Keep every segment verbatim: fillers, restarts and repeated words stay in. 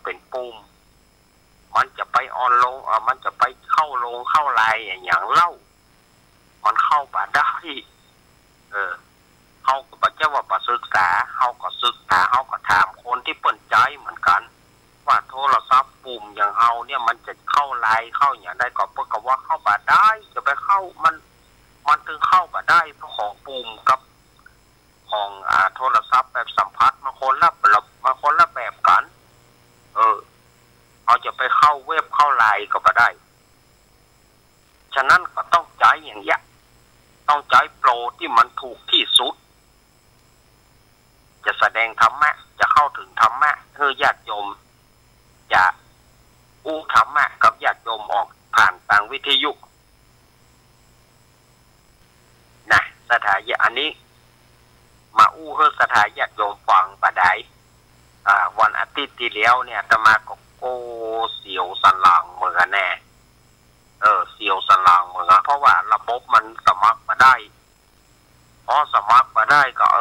เป๋นปุ่ม มันจะไปออนโลง เอ่อ มันจะไปเข้าโลงเข้าลายอะหยังเล่า มันเข้าบ่ได้ เออ เฮาก็บ่ใจ้ว่าบ่ศึกษา เฮาก็ศึกษา เฮาก็ถามคนตี้เปิ้นใจ๊เหมือนกั๋น ว่าโทรศัพท์ปุ่มอย่างเฮาเนี่ย มันจะเข้าลายเข้าหยังได้ ก็เปิ้นก็ว่าเข้าบ่ได้ จะไปเข้า มัน มันตึงเข้าบ่ได้ เพราะของปุ่มกับของ อ่า โทรศัพท์แบบสัมผัสมันคนละ มันคนละแบบกั๋น เออ เฮาจะไปเข้าเว็บเข้าลายก็บ่ได้ ฉะนั้นก็ต้องใจ๊อย่างเนี้ย ต้องใจ๊โปรตี้มันถูกตี้สุด จะแสดงธรรมะ จะเข้าถึงธรรมะหื้อญาติโยม จะอู้ธรรมะกับญาติโยมออกผ่านตางวิทยุ นะ ศรัทธาญาติ อันนี้มาอู้หื้อศรัทธาญาติโยมฟังบ่าดาย อ่า วันอาทิตย์ตี้แล้วเนี่ย อาตมาก็ โอ้ เสียวสันหลังเหมือนกั๋นแน่ เออ เสียวสันหลังเหมือนกั๋น เพราะว่าระบบมันสมัครบ่ได้ พอสมัครบ่ได้ก็ เอ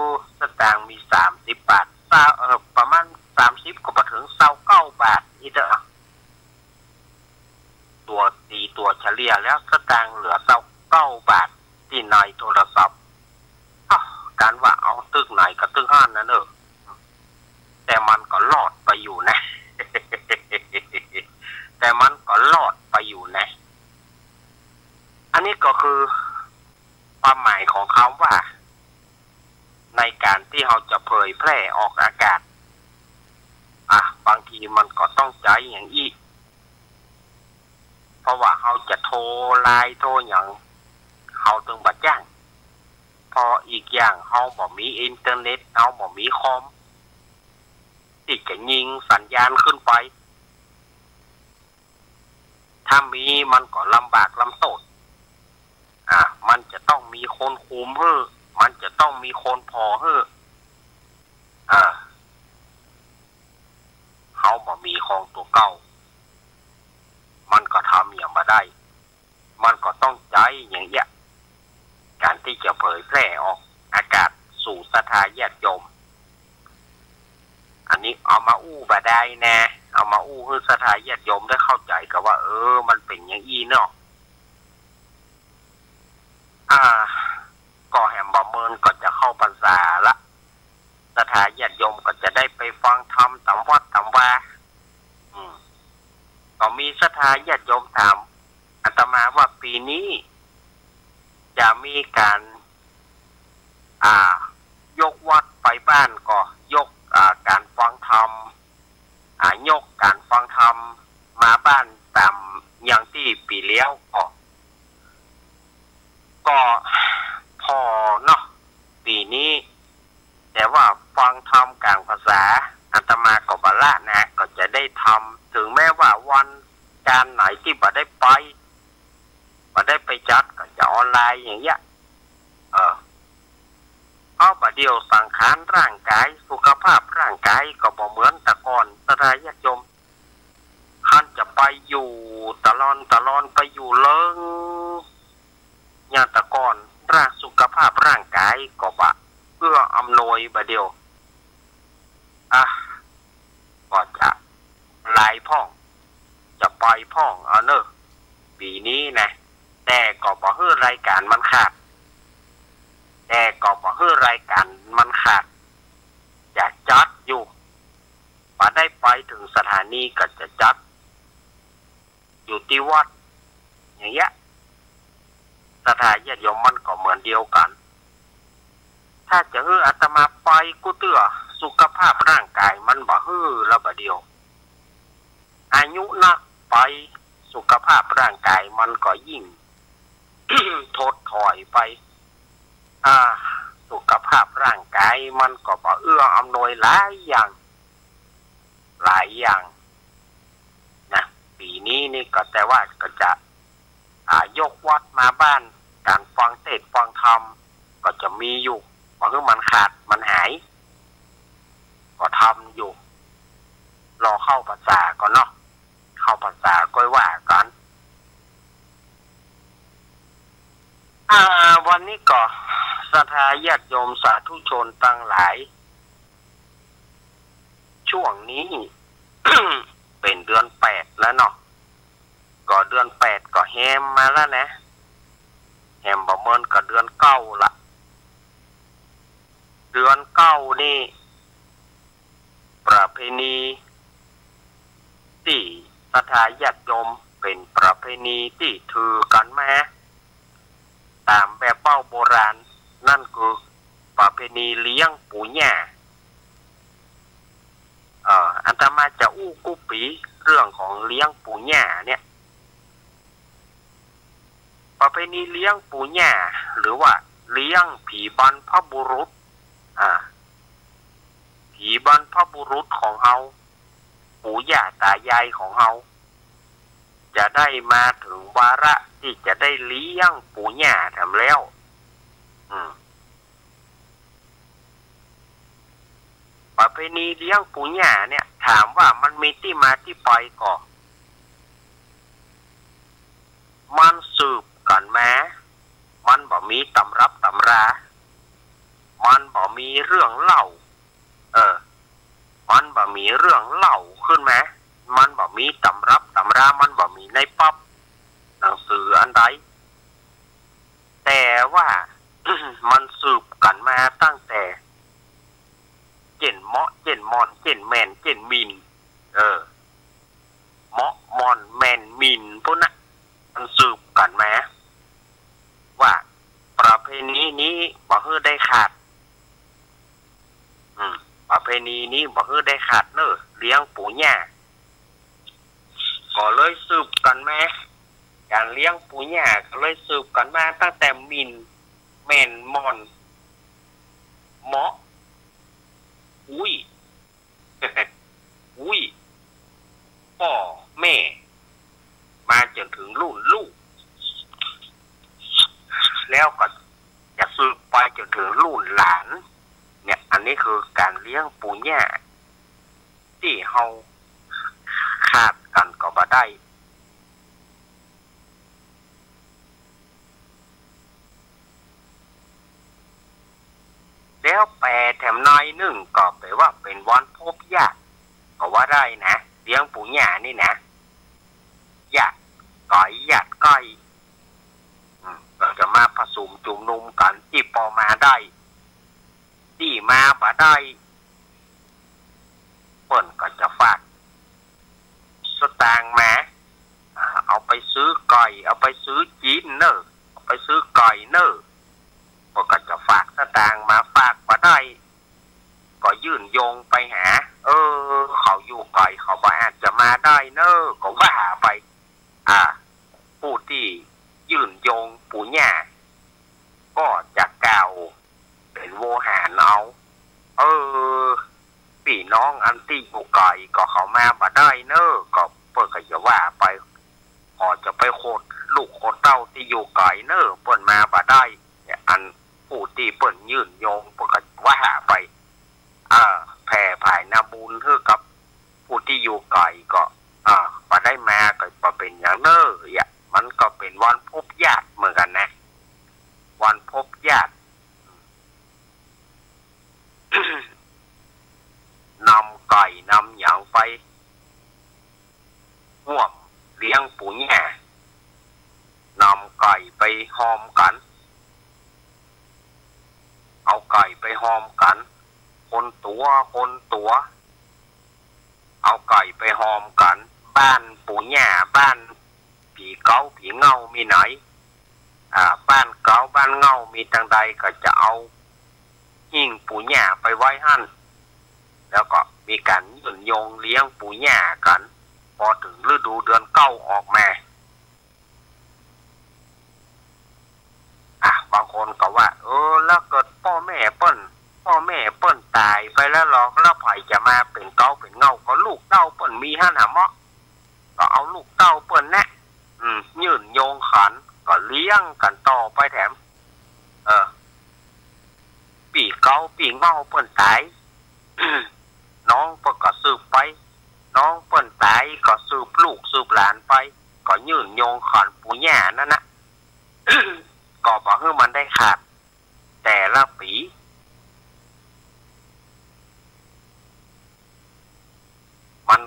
อ สตางค์มีสามสิบบาท ซาว เออ ประมาณสามสิบก็บ่เถิง ซาวเก้าบาทนี่เต๊อะ ตั๋ว ตีตั๋วเฉลี่ยแล้วสตางค์เหลือซาวเก้าบาทตี้ในโทรศัพท์ อ้าว กั๋นว่าเอาตึกไหนก็ตึกหั้นนะเนอะ แต่มันก็รอดไปอยู่นะ แต่มันก็รอดไปอยู่นะ อันนี้ก็คือความหมายของคำว่า ในก๋านตี้เฮาจะเผยแพร่ออกอากาศ อ่ะ บางทีมันก็ต้องใจ๊อย่างอี้ เพราะว่าเฮาจะโทรไลน์โทรหยัง เฮาตึงบ่จ้าง เพราะอีกอย่างเฮาบ่มีอินเทอร์เน็ต เฮาบ่มีคอม ตี้จะยิงสัญญาณขึ้นไป ถ้ามีมันก็ลำบากลำต้น อ่า มันจะต้องมีคนคุมหื้อ มันจะต้องมีคนผ่อหื้อ อ่า เฮาบ่มีของตั๋วเก่า มันก็ทำหยังบ่ได้ มันก็ต้องใจ๊อย่างเนี้ย ก๋านตี้จะเผยแพร่ออกอากาศสู่ศรัทธาญาติโยม อันนี้เอามาอู้บ่าดายแน่ เอามาอู้หื้อศรัทธาญาติโยมได้เข้าใจ๋กั๋นว่า เออ มันเป๋นอย่างอี้เนาะ อ่า ก็แหมบ่าเมินก็จะเข้าพรรษาละ ศรัทธาญาติโยมก็จะได้ไปฟังธรรมต๋ามวัดต๋ามวา อืม ก็มีศรัทธาญาติโยมถามอาตมาว่าปี๋นี้จะมีก๋าน อ่า ยกวัดไปบ้านก่อ ยก อ่า ก๋านฟังธรรม อ่า ยกก๋านฟังธรรมมาบ้านต๋ามอย่างตี้ปี๋แล้วก่อ ก็ผ่อเนาะ ปี๋นี้ แต่ว่าฟังธรรมก๋างพรรษา อาตมาก็บ่ละนะ ก็จะได้ทำ เถิงแม้ว่าวันก๋านไหนตี้บ่ได้ไป บ่ได้ไปจัด ก็จะออนไลน์อย่างเนี้ย เออ เพราะบ่าเดี่ยวสังขารร่างก๋าย สุขภาพร่างก๋ายก็บ่เหมือนแต่ก่อน ศรัทธาญาติโยม คันจะไปอยู่ตะลอนตะลอน ไปอยู่เลิงอย่างแต่ก่อน ร่าง สุขภาพร่างก๋ายก็บ่เอื้ออำนวย บ่าเดี่ยว อ่ะ ก็จะไลน์พ่อง จะไปพ่องเอาเนอะ ปี๋นี้นะ แต่ก็บ่หื้อรายก๋านมันขาด แต่ก็บ่หื้อรายก๋านมันขาด จะจัดอยู่ บ่ได้ไปเถิงสถานีก็จะจัด อยู่ตี้วัด อย่างเนี้ย ศรัทธาญาติโยมมันก็เหมือนเดียวกั๋น ถ้าจะหื้ออาตมาไปกู้เตื้อ สุขภาพร่างก๋ายมันบ่หื้อละบ่าเดี่ยว อายุนักไป สุขภาพร่างก๋ายมันก็ยิ่ง ถดถอยไป อ่า สุขภาพร่างก๋ายมันก็บ่เอื้ออำนวยหลายอย่าง หลายอย่างนะ ปี๋นี้นี่ก็แต่ว่าก็จะ อ่า ยกวัดมาบ้าน ก๋านฟังเตสน์ฟังธรรมก็จะมีอยู่ บ่หื้อมันขาดมันหาย ก็ทำอยู่ รอเข้าพรรษาก่อนเนาะ เข้าพรรษาก้อยว่ากั๋น อ่า วันนี้ก็ศรัทธาญาติโยมสาธุชนตังหลาย ช่วงนี้ เป๋นเดือนแปดแล้วเนาะ ก็เดือนแปดก็แฮมมาแล้วนะ แฮมบ่เมินก็เดือนเก้าละ เดือนเก้านี่ ประเพณีตี้ศรัทธาญาติโยมเป๋นประเพณีตี้ถือกั๋นมา ต๋ามแบบเบ้าโบราณ นั่นคือประเพณีเลี้ยงปู่ย่า เอ่อ อาตมาจะอู้กู้ปี๋เรื่องของเลี้ยงปู่ย่าเนี่ย ประเพณีเลี้ยงปู่ย่า หรือว่าเลี้ยงผีบรรพบุรุษ อ่า ผีบรรพบุรุษของเฮา ปู่ย่าต๋ายายของเฮา จะได้มาเถิงวาระตี้จะได้เลี้ยงปู่ย่าแถมแล้ว อืม ประเพณีเลี้ยงปู่ย่าเนี่ย ถามว่ามันมีตี้มาตี้ไปก่อ มันสืบกั๋นมา มันบ่มีตำรับตำรา มันบ่มีเรื่องเล่า เออ มันบ่มีเรื่องเล่าขึ้นมา มันบ่มีตำรับตำรา มันบ่มีในป๊อบหนังสืออันใด แต่ว่า มันสืบกั๋นมาตั้งแต่ เจ้นเมาะ เจ้นม่อน เจ้นแม่น เจ้นมิ่น เออ เมาะ ม่อน แม่น มิ่น ปู้นน่ะ มันสืบกั๋นมา ว่าประเพณีนี้บ่หื้อได้ขาด อืม ประเพณีนี้บ่หื้อได้ขาดเน่อ เลี้ยงปู่ย่า ก็เลยสืบกั๋นมา ก๋านเลี้ยงปู่ย่าก็เลยสืบกั๋นมาตั้งแต่มิ่น แม่น ม่อน เมาะ อุ้ย อุ้ย ป้อแม่ มาจ๋นเถิงรุ่นลูก แล้วก็จะสืบไปจ๋นเถิงรุ่นหลาน เนี่ย อันนี้คือก๋านเลี้ยงปู่ย่า ตี้เฮาขาดกั๋นก็บ่ได้ แล้วแปลแถมหน้อยนึ่งก็แปลว่าเป๋นวันพบญาติ ก็ว่าได้นะ เลี้ยงปู่ย่านี่นะ ญาติไก๋ญาติใก้ อืม ก็จะมาผสมจุมนุมกั๋น ตี้ปอมาได้ ตี้มาบ่ได้ เปิ้นก็จะฝากสตางค์มา อ่า เอาไปซื้อไก่ เอาไปซื้อจีนเน่อ เอาไปซื้อไก่เน่อ เปิ้นก็จะฝากสตางค์มา ฝากบ่ได้ ก็ยื่นโยงไปหา เออ เขาอยู่ไก๋ เขาบ่อาจจะมาได้เน่อ ก็ว่าไป อ่า ผู้ตี้ยื่นโยงปู่ย่า ก็จะกล่าวเป๋นโวหารเอา เออ ปี้น้องอันตี้อยู่ไก๋ก็เขามาบ่ได้เน่อ ก็เปิ้นก็จะว่าไป ก็จะไปโขดลูกโขดเต้าตี้อยู่ไก๋เน่อ เปิ้นมาบ่ได้ เนี่ย อันผู้ตี้เปิ้นยื่นโยงเปิ้นก็ว่าไป เออ แผ่ผายนาบุญหื้อกับผู้ตี้อยู่ไก๋ก็ อ่า บ่ได้มาก็บ่เป๋นหยังเน่อ เนี่ย มันก็เป๋นวันพบญาติเหมือนกั๋นนะ วันพบญาติ นำไก่นำหยังไปฮ่วมเลี้ยงปู่ย่า นำไก่ไปฮอมกั๋น เอาไก่ไปฮอมกั๋น คนตั๋ว คนตั๋ว เอาไก่ไปฮอมกั๋น บ้านปู่ย่า บ้านผีเก๊าผีเหง้ามีไหน อ่า บ้านเก๊าบ้านเหง้ามีตางใดก็จะเอาหิ้งปู่ย่าไปไว้หั้น แล้วก็มีก๋านยื่นโยงเลี้ยงปู่ย่ากั๋น ปอเถิงฤดูเดือนเก้าออกมา อ่ะ บางคนก็ว่า เออ แล้วเกิดป้อแม่เปิ้น ป้อแม่เปิ้นต๋ายไปแล้วลอ แล้วใผจะมาเป๋นเก๊าเป๋นเหง้า ก็ลูกเต้าเปิ้นมีหั้นหาเมาะ ก็เอาลูกเต้าเปิ้นแนะ อืม ยื่นโยงขัน ก็เลี้ยงกั๋นต่อไปแถม เออ ปี้เก๊าปี้เหง้าเปิ้นต๋าย น้องเปิ้นก็สืบไป น้องเปิ้นต๋ายก็สืบลูกสืบหลานไป ก็ยื่นโยงขันปู่ย่านั่นนะ ก็บ่หื้อมันได้ขาด แต่ละปี๋ มัน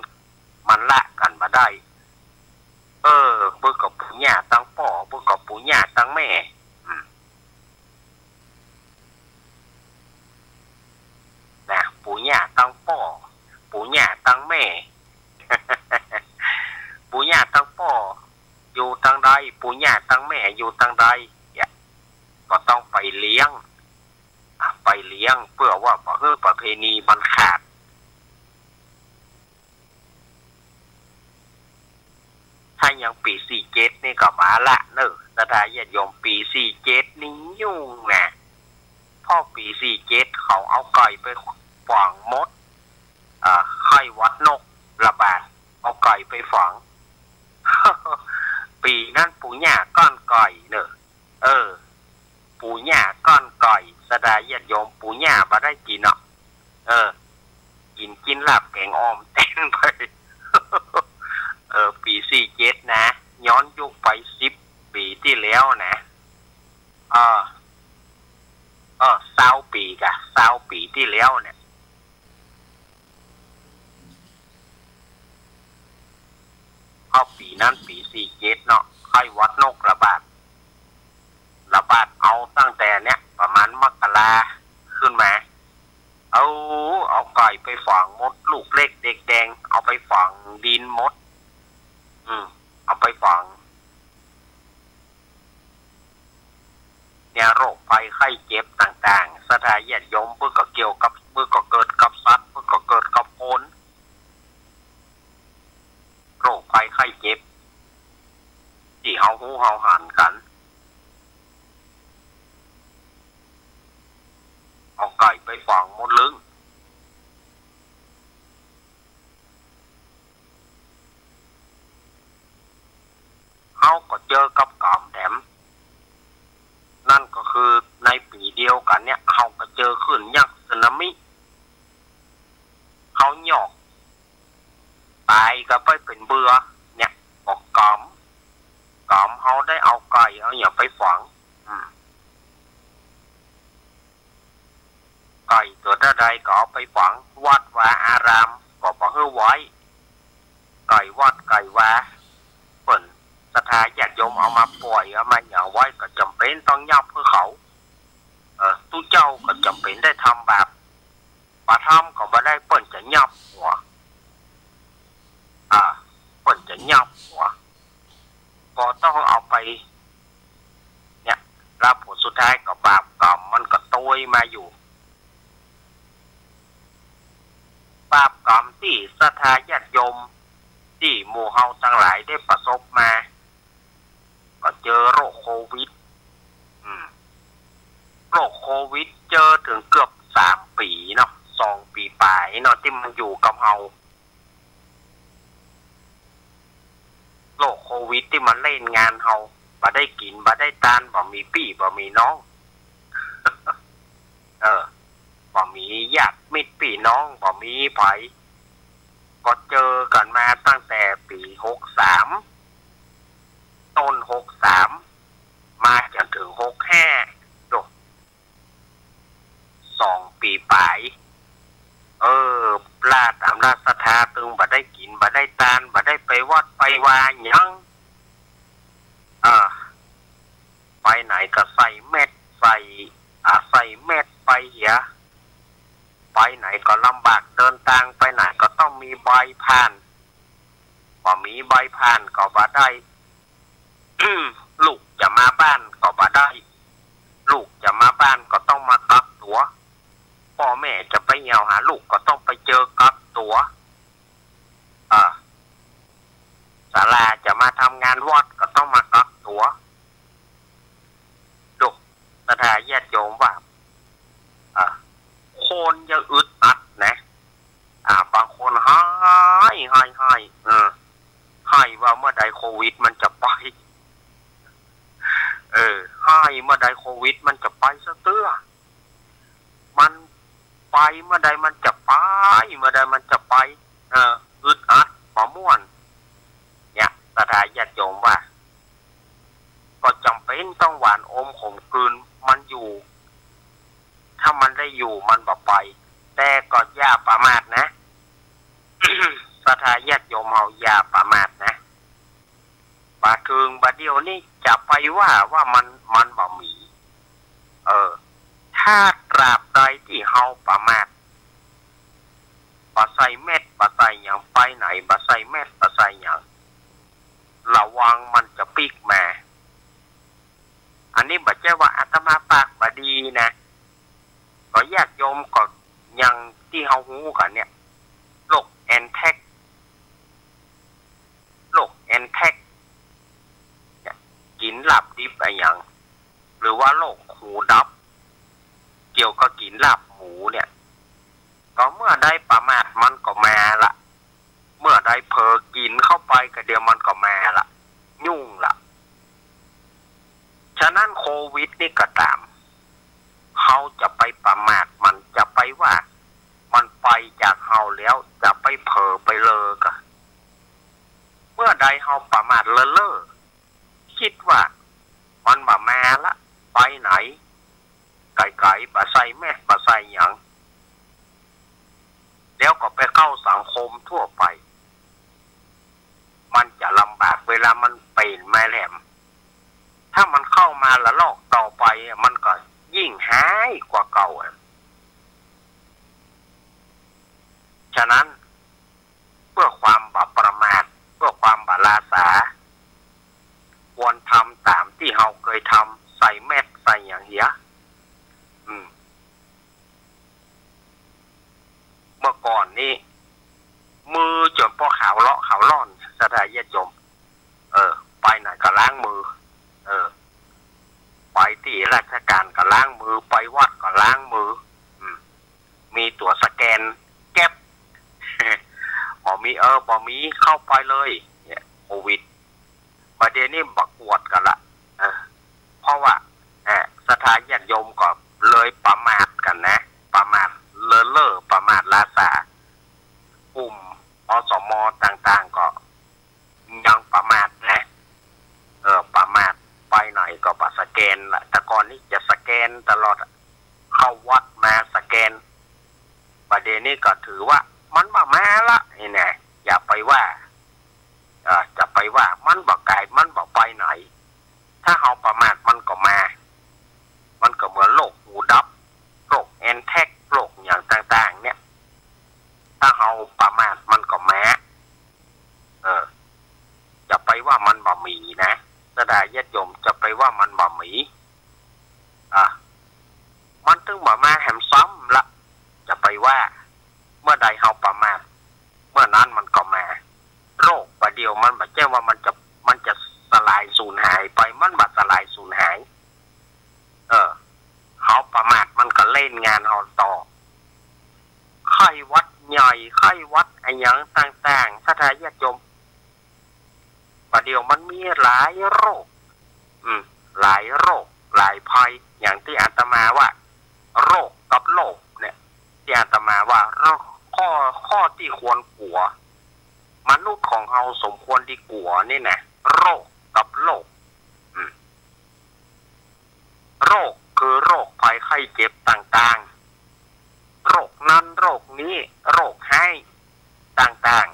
ได้ เออ เปิ้นก็ปู่ย่าตังป้อ เปิ้นก็ปู่ย่าตังแม่ อืม นะ ปู่ย่าตังป้อ ปู่ย่าตังแม่ ปู่ย่าตังป้ออยู่ตังใด ปู่ย่าตังแม่อยู่ตังใด เนี่ย ก็ต้องไปเลี้ยง อ่ะ ไปเลี้ยงเปื้อว่าบ่หื้อประเพณีมันขาด ถ้ายังปี๋สี่เจ็ดนี่ก็บ่าละเน่อ ศรัทธาญาติโยม ปี๋สี่เจ็ดนี่ยุ่งนะ เพราะปี๋สี่เจ็ดเขาเอาก๋อยไปฝังหมด เอ่อ ไข้หวัดนกระบาด เอาก๋อยไปฝัง ปี๋นั้นปู่ย่าก้อนก๋อยเน่อ เออ ปู่ย่าก้อนก๋อย ศรัทธาญาติโยม ปู่ย่าบ่ได้กิ๋นเนาะ เออ กิ๋น กิ๋นลาบแก๋งอ่อมแตนไป เออ ปี๋สี่เจ็ดนะ ย้อนยุคไปสิบปี๋ตี้แล้วนะ เออ เออ ซาวปี๋ก่ะ ซาวปี๋ตี้แล้วเนี่ย เอาปี๋นั้นปี๋สี่เจ็ดเนาะ ไข้หวัดนกระบาด ระบาดเอาตั้งแต่เนี่ย ประมาณมกราขึ้นมา เอา เอาก๋อยไปฝังหมด ลูกเล็กเด็กแดง เอาไปฝังดินหมด อืม เอาไปฝัง เนี่ย โรคภัยไข้เจ็บต่างๆ ศรัทธาญาติโยม เปิ้นก็เกี่ยวกับ เปิ้นก็เกิดกับสัตว์ เปิ้นก็เกิดกับคน โรคภัยไข้เจ็บ ตี้เฮาฮู้เฮาหันกั๋น เอาก๋อยไปฝังหมดลึง เฮาก็เจอกับก๋รรมแถม นั่นก็คือในปี๋เดียวกั๋นเนี่ย เฮาก็เจอคลื่นยักษ์สึนามิ เฮายอก ต๋ายกั๋นไปเป๋นเบื่อ เนี่ย ก็ก๋รรม ก๋รรมเฮาได้เอาก๋อยเอาหยังไปฝัง อืม ก๋อยตั๋วเต้าใดก็เอาไปฝัง วัดวาอารามก็บ่หื้อไว้ ก๋อยวัดก๋อยวา เปิ้นศรัทธาญาติโยมเอามาป่อย เอามาหยังไว้ ก็จ๋ำเป๋นต้องยับหื้อเขา เออ ตุ๊เจ้าก็จ๋ำเป๋นได้ทำบาป บ่ทำก็บ่ได้ เปิ้นจะยับหัว อ่า เปิ้นจะยับหัว ก็ต้องเอาไป เนี่ย แล้วผลสุดท้ายก็บาปก๋รรมมันก็ตวยมาอยู่ บาปก๋รรมตี้ศรัทธาญาติโยม ตี้หมู่เฮาตังหลายได้ประสบมา ก็เจอโรคโควิด อืม โรคโควิดเจอเถิงเกือบสามปี๋เนาะ สองปี๋ป๋ายเนาะ ตี้มันอยู่กับเฮา โรคโควิดตี้มันเล่นงานเฮา บ่ได้กิ๋น บ่ได้ตาน บ่มีปี้ บ่มีน้อง เออ บ่มีญาติมิตรปี้น้อง บ่มีใผ ก็เจอกั๋นมาตั้งแต่ปี๋หกสาม ต้นหกสาม มาจ๋นเถิงหกห้า โด สองปี๋ป๋าย เออ ล่าต๋ามล่าศรัทธา ตึงบ่ได้กิ๋น บ่ได้ตาน บ่ได้ไปวัดไปวาหยัง เออ ไปไหนก็ใส่แมส ใส่ อ่า ใส่แมสไปเหีย ไปไหนก็ลำบากเดินตาง ไปไหนก็ต้องมีใบผ่าน บ่มีใบผ่านก็บ่ได้ ลูกจะมาบ้านก็บ่ได้ ลูกจะมาบ้านก็ต้องมากักตั๋ว ป้อแม่จะไปเยี่ยวหาลูกก็ต้องไปเจอกักตั๋ว อ่า ศาลาจะมาทำงานวัดก็ต้องมากักตั๋ว โด ศรัทธาญาติโยมว่า อ่า คนยังอึดอัดนะ อ่า บางคนไห้ ไห้ ไห้ เออ ไห้ว่าเมื่อใดโควิดมันจะไป เออ ไห้เมื่อใดโควิดมันจะไปซะเตื้อ มันไปเมื่อใดมันจะไป เมื่อใดมันจะไป เออ อึดอัด บ่ม่วน เนี่ย ศรัทธาญาติโยมว่า ก็จ๋ำเป๋นต้องหว่านอมขมกลืนมันอยู่ ถ้ามันได้อยู่มันบ่ไป แต่ก็อย่าประมาทนะ ศรั ถ้าญาติโยมเฮาอย่าประมาทนะ บ่าเถิงบ่าเดี่ยวนี้จะไปว่า ว่ามัน มันบ่มี เออ ถ้าตราบใดตี้เฮาประมาท บ่ใส่แมส บ่ใส่หยัง ไปไหน บ่ใส่แมส บ่ใส่หยัง ระวังมันจะปิ๊กมา อันนี้บ่ใจ้ว่าอาตมาปากบ่ดีนะ ก็ญาติโยมก็อย่างตี้เฮาฮู้กั๋นเนี่ย โรคแอนแท็ก โรคแอนแท็กเนี่ย กิ๋นลาบดิบอะหยัง หรือว่าโรคหูดับ เกี่ยวกับกิ๋นลาบหมูเนี่ย ก็เมื่อใดประมาทมันก็มาละ เมื่อใดเผลอกิ๋นเข้าไปก็เดี๋ยวมันก็มาละ ยุ่งละ ฉะนั้นโควิดนี่ก็ต๋าม เฮาจะไปประมาทมัน จะไปว่ามันไปจากเฮาแล้ว จะไปเผลอไปเลอก่ะ เมื่อใดเฮาประมาทเล่อๆ กึ๊ดว่ามันบ่มาละ ไปไหน ไก๋ๆ บ่ใส่แมส บ่ใส่หยัง แล้วก็ไปเข้าสังคมทั่วไป มันจะลำบากเวลามันเป๋นมาแหม ถ้ามันเข้ามาระลอกต่อไป มันก็ยิ่งฮ้ายกว่าเก่าอะ ฉะนั้น เพื่อความบ่ประมาท เพื่อความบ่ล้าสา ควรทำต๋ามตี้เฮาเกยทำ ใส่แมส ใส่หยังเหีย อืม เมื่อก่อนนี้ มือจ๋นป้อขาวเลาะขาวล่อน ศรัทธาญาติโยม เออ ไปไหนก็ล้างมือ เออ ไปตี้ราชก๋านก็ล้างมือ ไปวัดก็ล้างมือ อืม มีตั๋วสแกนแก๊บ บ่มี เออ บ่มี เข้าไปเลย เนี่ย โควิด บ่าเดี่ยวนี้บ่กวดกั๋นละ เออ เพราะว่า เออ ศรัทธาญาติโยมก็เลยประมาทกั๋นนะ ประมาทเล่อๆ ประมาทล้าสา กลุ่ม อสม ต่างๆ ก็ ยังประมาทนะ เออ ประมาท ไปไหนก็บ่สแกนละ แต่ก่อนนี้จะสแกนตลอดอะ เข้าวัดมาสแกน บ่าเดี่ยวนี้ก็ถือว่ามันบ่มาละ นี่แน่ อย่าไปว่า เออ จะไปว่ามันบ่ไก๋ มันบ่ไปไหน ถ้าเฮาประมาทมันก็มา มันก็เหมือนโรคหูดับ โรคแอนแท็ก โรคหยังต่างๆ เนี่ย ถ้าเฮาประมาทมันก็มา เออ จะไปว่ามันบ่มีนะ ศรัทธาญาติโยม จะไปว่ามันบ่มี อ่ะ มันตึงบ่มาแหมซ้ำละ จะไปว่า เมื่อใดเฮาประมาท เมื่อนั้นมันก็มา โรคบ่าเดี่ยวมันบ่ใจ้ว่ามันจะ มันจะสลายสูญหายไป มันบ่สลายสูญหาย เออ เฮาประมาทมันก็เล่นงานเฮาต่อ ไข้หวัดใหญ่ ไข้หวัดอะหยังต่างๆ ศรัทธาญาติโยม บ่าเดี่ยวมันมีหลายโรค อืม หลายโรค หลายภัย อย่างตี้อาตมาว่า โรคกับโลภเนี่ย ตี้อาตมาว่าโรค ข้อ ข้อตี้ควรกั๋ว มนุษย์ของเฮาสมควรตี้กั๋วนี่นะ โรคกับโลภ อืม โรคคือโรคภัยไข้เจ็บต่างๆ โรคนั้นโรคนี้ โรคฮ้ายต่าง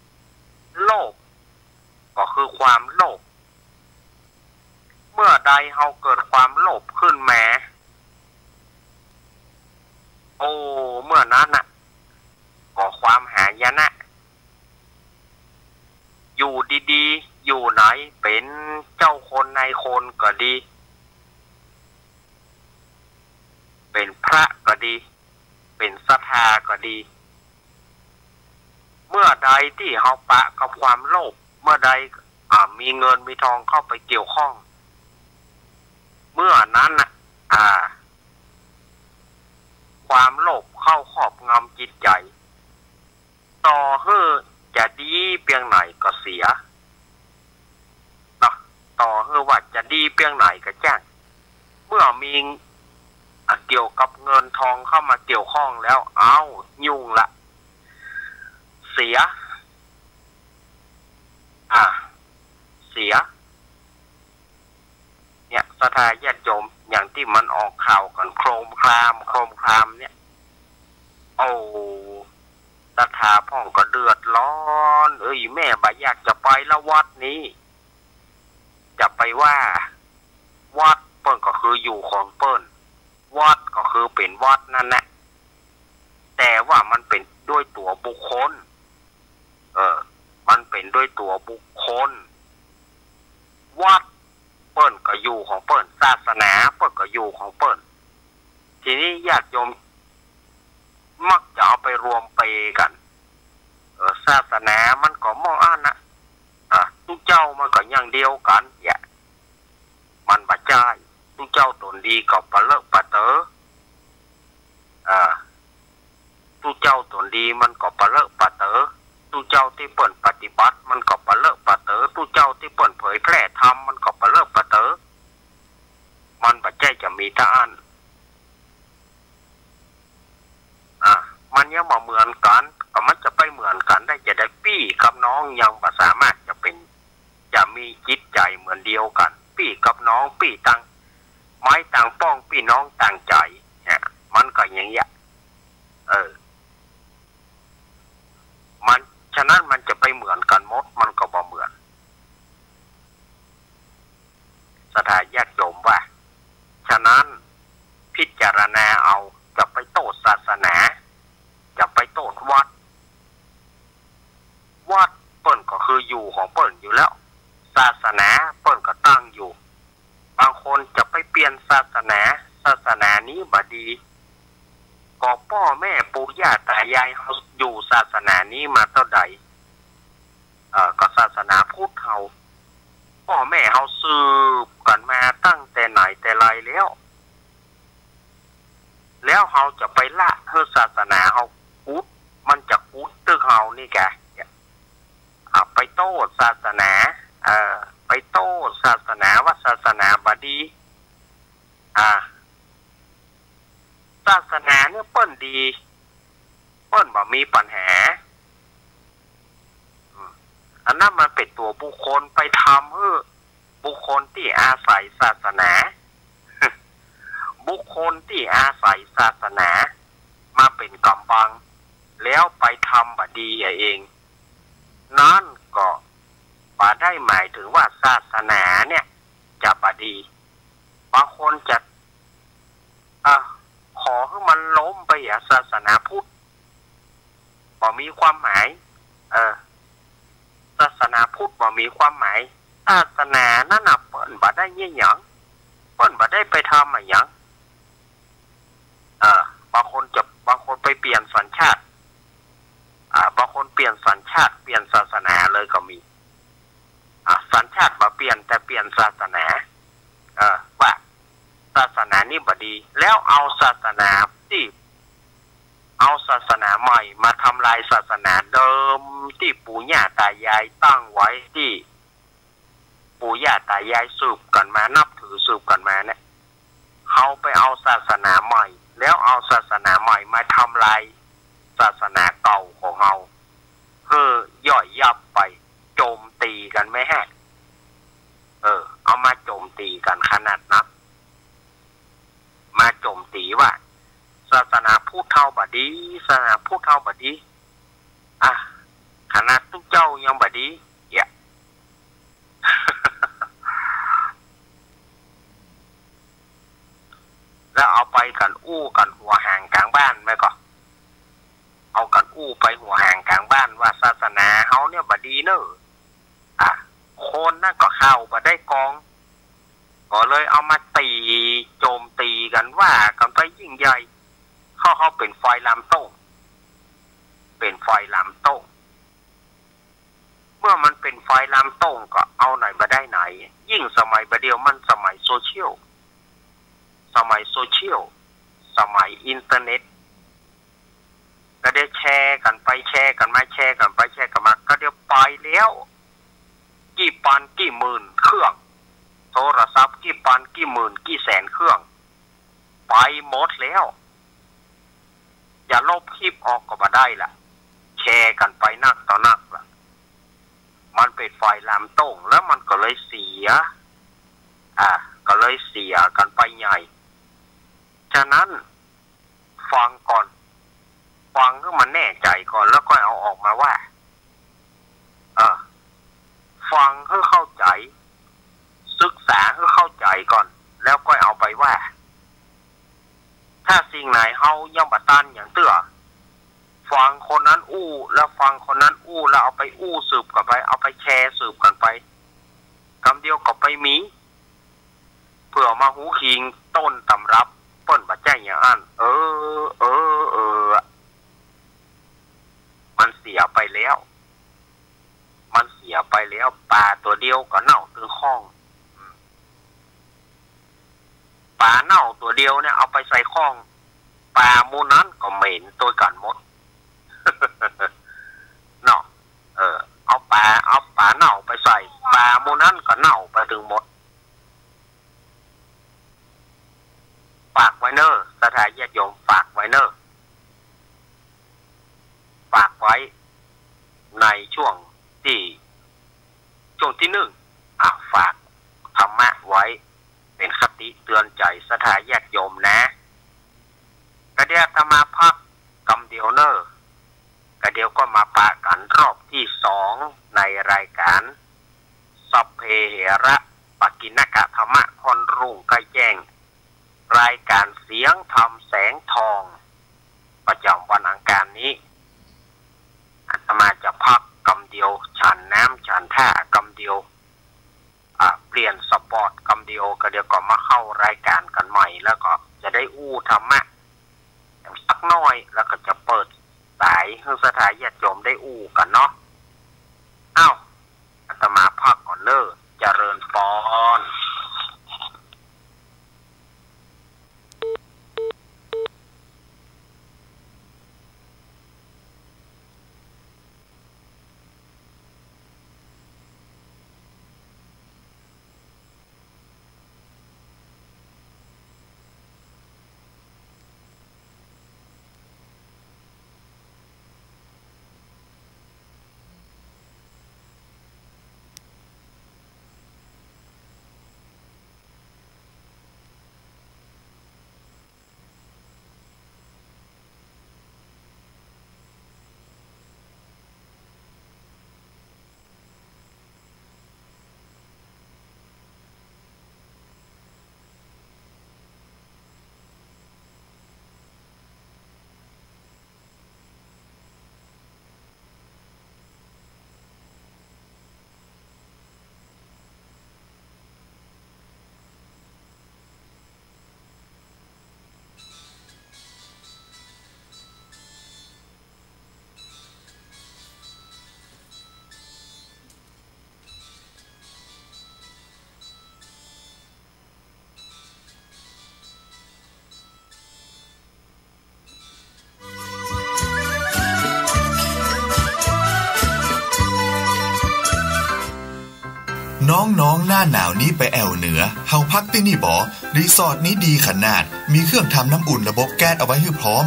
ๆ โลภ ก็คือความโลภ เมื่อใดเฮาเกิดความโลภขึ้นมา โอ้ เมื่อนั้นน่ะ ก็ความหายนะ อยู่ดีๆ อยู่ไหน เป๋นเจ้าคนนายคนก็ดี เป๋นพระก็ดี เป๋นศรัทธาก็ดี เมื่อใดตี้เฮาปะกับความโลภ เมื่อใด อ่า มีเงินมีทองเข้าไปเกี่ยวข้อง เมื่อนั้นน่ะ อ่า ความโลภเข้าครอบงำจิตใจ๋ ต่อหื้อจะดีเปียงไหนก็เสีย เนาะ ต่อหื้อว่าจะดีเปียงไหนก็จ้าง เมื่อมี อ่ะ เกี่ยวกับเงินทองเข้ามาเกี่ยวข้องแล้ว เอ้า ยุ่งละ เสีย อ่ะ เสีย เนี่ย ศรัทธาญาติโยม อย่างตี้มันออกข่าวกั๋นโครมคราม โครมครามเนี่ย โอ้ ศ ศรัทธาพ่องก็เดือดร้อน เอ้ย แม่บ่อยากจะไปละวัดนี้ จะไปว่า วัดเปิ้นก็คืออยู่ของเปิ้น วัดก็คือเป๋นวัดนั้นแหละ แต่ว่ามันเป๋นด้วยตั๋วบุคคล เออ มันเป๋นด้วยตั๋วบุคคล วัดเปิ้นก็อยู่ของเปิ้น ศาสนาเปิ้นก็อยู่ของเปิ้น ทีนี้ญาติโยมมักจะเอาไปรวมเปกั๋น เออ ศาสนามันก็หม้ออั้นนะ อ่ะ ตุ๊เจ้ามันก็อย่างเดียวกั๋น เนี่ย มันบ่ใจ้ ตุ๊เจ้าต๋นดีก็ปะเลอะปะเต๋อ อ่า ตุ๊เจ้าต๋นดีมันก็ปะเลอะปะเต๋อ ตุ๊เจ้าตี้เปิ้นปฏิบัติมันก็ปะเลอะปะเต๋อ ตุ๊เจ้าตี้เปิ้นเผยแพร่ธรรมมันก็ปะเลอะปะเต๋อ มันบ่ใจ้จะมีเต้าอั้น อ่ะ มันยังบ่เหมือนกั๋น ก็มันจะไปเหมือนกั๋นได้จะใด ปี้กับน้องยังบ่สามารถจะเป๋น จะมีจิตใจ๋เหมือนเดียวกั๋น ปี้กับน้อง ปี้ต่างไม้ต่างป้อง ปี้น้องต่างใจ๋ เนี่ย มันก็อย่างเงี้ย เออ มัน ฉะนั้นมันจะไปเหมือนกั๋นหมด มันก็บ่เหมือน ศรัทธาญาติโยมว่า ฉะนั้นพิจารณาเอา จะไปโต้ษศาสนา จะไปโต้ษวัด วัดเปิ้นก็คืออยู่ของเปิ้นอยู่แล้ว ศาสนาเปิ้นก็ตั้งอยู่ บางคนจะไปเปลี่ยนศาสนา ศาสนานี้บ่ดี ก็ป้อแม่ปู่ย่าต๋ายายเฮาอยู่ศาสนานี้มาเต้าใด เอ่อ ก็ศาสนาพุทธเฮา ป้อแม่เฮาสืบกั๋นมาตั้งแต่ไหนแต่ไรแล้ว แล้วเฮาจะไปละหื้อศาสนาเฮากุด มันจะกุดตึกเฮานี่แก อ่ะ ไปโต้ษศาสนา เอ่อ ไปโต้ษศาสนาว่าศาสนาบ่ดี อ่ะ ศาสนาเนี่ยเปิ้นดี เปิ้นบ่มีปัญหา อืม อันนั้นมันเป๋นตั๋วบุคคล ไปทำหื้อบุคคลตี้อาศัยศาสนา บุคคลตี้อาศัยศาสนามาเป๋นก๋ำบัง แล้วไปทำบ่ดีเอง นั้นก็บ่ได้หมายถึงว่าศาสนาเนี่ยจะบ่ดี บางคนจะ อ่ะ ขอหื้อมันล้มไปอะ ศาสนาพุทธบ่มีความหมาย เออ ศาสนาพุทธบ่มีความหมาย ศาสนานั้นน่ะเปิ้นบ่ได้เยียะหยัง เปิ้นบ่ได้ไปทำอะหยัง เออ บางคนจะ บางคนไปเปลี่ยนสัญชาติ อ่า บางคนเปลี่ยนสัญชาติ เปลี่ยนศาสนาเลยก็มี อ่ะ สัญชาติบ่เปลี่ยน แต่เปลี่ยนศาสนา เออ ว่าศาสนานี้บ่ดี แล้วเอาศาสนาตี้ เอาศาสนาใหม่มาทำลายศาสนาเดิมตี้ปู่ย่าต๋ายายตั้งไว้ ตี้ปู่ย่าต๋ายายสืบกั๋นมา นับถือสืบกั๋นมาเนี่ย เฮาไปเอาศาสนาใหม่ แล้วเอาศาสนาใหม่มาทำลายศาสนาเก่าของเฮา หื้อย่อยยับไป โจมตีกั๋นแม้แฮะ เออ เอามาโจมตีกั๋นขนาดนั้น มาโจมตีว่า ศาสนาพุทธเฮาบ่ดี ศาสนาพุทธเฮาบ่ดี อ่ะ ขนาดตุ๊เจ้ายังบ่ดี เยียะ แล้วเอาไปกั๋นอู้กั๋นหัวหางก๋างบ้านแม่ก่อ เอากั๋นอู้ไปหัวหางก๋างบ้านว่าศาสนาเฮาเนี่ยบ่ดีเน่อ อ่ะ คนนั้นก็เข้าบ่ได้กอง ก็เลยเอามาตี๋โจมตีกั๋น ว่ากั๋นไปยิ่งใหญ่ เฮา เฮาเป๋นฝ่ายลามต้ง เป๋นฝ่ายลามต้ง เมื่อมันเป๋นฝ่ายลามต้งก็เอาไหนบ่ได้ไหน ยิ่งสมัยบ่าเดี่ยวมันสมัยโซเชียล สมัยโซเชียล สมัยอินเทอร์เน็ต ก็ได้แชร์กั๋นไปแชร์กั๋นมา แชร์กั๋นไปแชร์กั๋นมา ก็เดี๋ยวไปแล้ว กี่ปันกี่หมื่นเครื่อง โทรศัพท์กี่ปันกี่หมื่นกี่แสนเครื่อง ไปหมดแล้ว จะลบคลิปออกก็บ่ได้ละ แชร์กั๋นไปนักต่อนักละ มันเป๋นฝ่ายลามต้ง แล้วมันก็เลยเสีย อ่า ก็เลยเสียกั๋นไปใหญ่ ฉะนั้นฟังก่อน ฟังหื้อมันแน่ใจ๋ก่อน แล้วก้อยเอาออกมาว่า เออ ฟังหื้อเข้าใจ๋ ศึกษาหื้อเข้าใจ๋ก่อน แล้วก้อยเอาไปว่า ถ้าสิ่งไหนเฮายังบ่ตันหยังเตื้อ ฟังคนนั้นอู้ แล้วฟังคนนั้นอู้ แล้วเอาไปอู้สืบกั๋นไป เอาไปแชร์สืบกั๋นไป กำเดียวก็ไปมี เปื้อมาฮู้คิงต้นตำรับ เปิ้นบ่ใจ้อย่างอั้น เออ เออ เออ มันเสียไปแล้ว มันเสียไปแล้ว ป๋าตั๋วเดียวก็เน่าตึงข้อง ป๋าเน่าตั๋วเดียวเนี่ยเอาไปใส่ข้อง ป๋าหมู่นั้นก็เหม็นตวยกั๋นหมด เนาะ เออ เอาป๋า เอาป๋าเน่าไปใส่ ป๋าหมู่นั้นก็เน่าไปตึงหมด ฝากไว้เน่อ ศรัทธาญาติโยม ฝากไว้เน่อ ฝากไว้ในช่วงตี้ ช่วงตี้นึ่ง อ่ะ ฝากธรรมะไว้ เป๋นคติเตือนใจ๋ศรัทธาญาติโยมนะ กะเดี๋ยวอาตมาพักกำเดียวเน่อ กะเดี๋ยวก็มาปะกั๋นรอบตี้สองในรายก๋าน สัพเพเหระ ปกิณณกะธัมมะ ค่อนรุ่งใก้แจ้ง รายก๋านเสียงธรรมแสงทอง ประจ๋ำวันอังคารนี้ อาตมาจะพักกำเดียว ฉันน้ำฉันท่ากำเดียว อ่า เปลี่ยนสปอตกำเดียว กะเดี๋ยวก็มาเข้ารายก๋านกั๋นใหม่ แล้วก็จะได้อู้ธรรมะสักหน้อย แล้วก็จะเปิดสายหื้อศรัทธาญาติโยมได้อู้กั๋นเนาะ อ้าว อาตมาพักก่อนเน่อ เจริญปอนน้องๆ หน้าหนาวนี้ไปแอ่วเหนือ เฮาพักตี้นี่บ่ รีสอร์ทนี้ดีขนาด มีเครื่องทำน้ำอุ่นระบบแก๊สเอาไว้หื้อพร้อม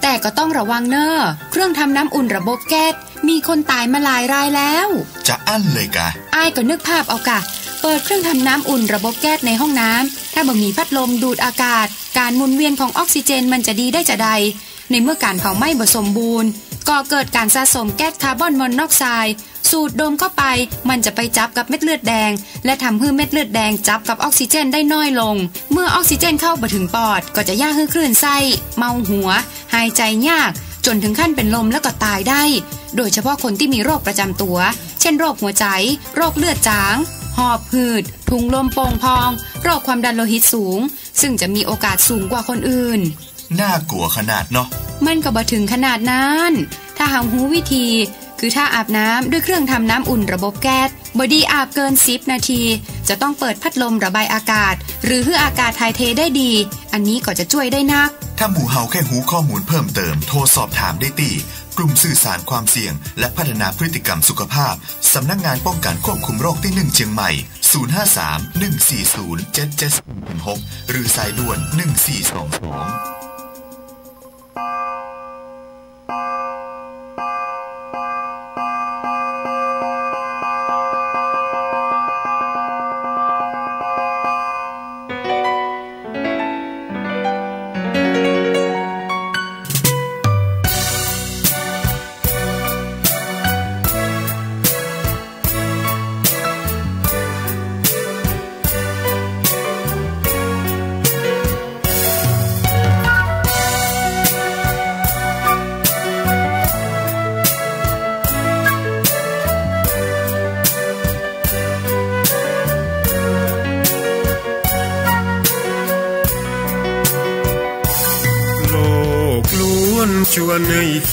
แต่ก็ต้องระวังเน่อ เครื่องทำน้ำอุ่นระบบแก๊ส มีคนต๋ายมาหลายรายแล้ว จะอั้นเลยกา อ้ายก็นึกภาพเอากา เปิดเครื่องทำน้ำอุ่นระบบแก๊สในห้องน้ำ ถ้าบ่มีพัดลมดูดอากาศ ก๋านหมุนเวียนของออกซิเจนมันจะดีได้จาใด ในเมื่อก๋านเผาไหม้บ่สมบูรณ์ ก่อเกิดก๋านสะสมแก๊สคาร์บอนมอนอกไซด์ สูดดมเข้าไป มันจะไปจับกับเม็ดเลือดแดง และทำหื้อเม็ดเลือดแดงจับกับออกซิเจนได้น้อยลง เมื่อออกซิเจนเข้าบ่ถึงปอด ก็จะเยียะหื้อคลื่นไส้ เมาหัว หายใจ๋ยาก จ๋นถึงขั้นเป๋นลมแล้วก็ต๋ายได้ โดยเฉพาะคนตี้มีโรคประจ๋ำตั๋ว เช่น โรคหัวใจ๋ โรคเลือดจ๋าง หอบหืด ถุงลมโป่งพอง โรคความดันโลหิตสูง ซึ่งจะมีโอกาสสูงกว่าคนอื่น น่ากลัวขนาดเนาะ มันก็บ่ถึงขนาดนั้น ถ้าเฮาฮู้วิธี คือถ้าอาบน้ำด้วยเครื่องทำน้ำอุ่นระบบแก๊ส บ่ดีอาบเกินสิบนาที จะต้องเปิดพัดลมระบายอากาศ หรือหื้ออากาศถ่ายเทได้ดี อันนี้ก็จะจ้วยได้นัก ถ้าหมู่เฮาแค่ฮู้ข้อมูลเพิ่มเติม โทรสอบถามได้ตี้ กลุ่มสื่อสารความเสี่ยง และพัฒนาพฤติกรรมสุขภาพ สำนักงานป้องกันควบคุมโรคตี้นึ่งเจียงใหม่ ศูนย์ห้าสาม หนึ่งสี่ศูนย์ เจ็ดเจ็ดหนึ่งหก หรือสายด่วน หนึ่งสี่สองสอง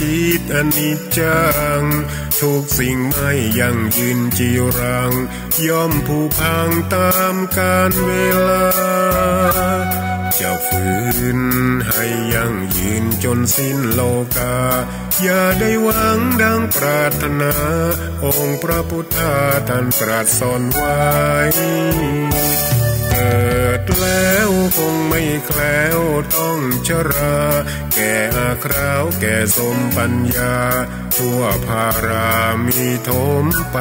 จิตอนิจจัง ทุกสิ่งไม่ยั่งยืนจีรัง ย่อมผุพังต๋ามกาลเวลา จะฝืนหื้อให้ยั่งยืนจ๋นสิ้นโลกา อย่าได้หวังดังปรารถนา องค์พระพุทธาท่านตรัสสอนไว้ เกิดแล้วคงไม่แคล้วต้องชรา แก่อาคราวแก่โสมปัญญา ทั่วพารามีโถมไป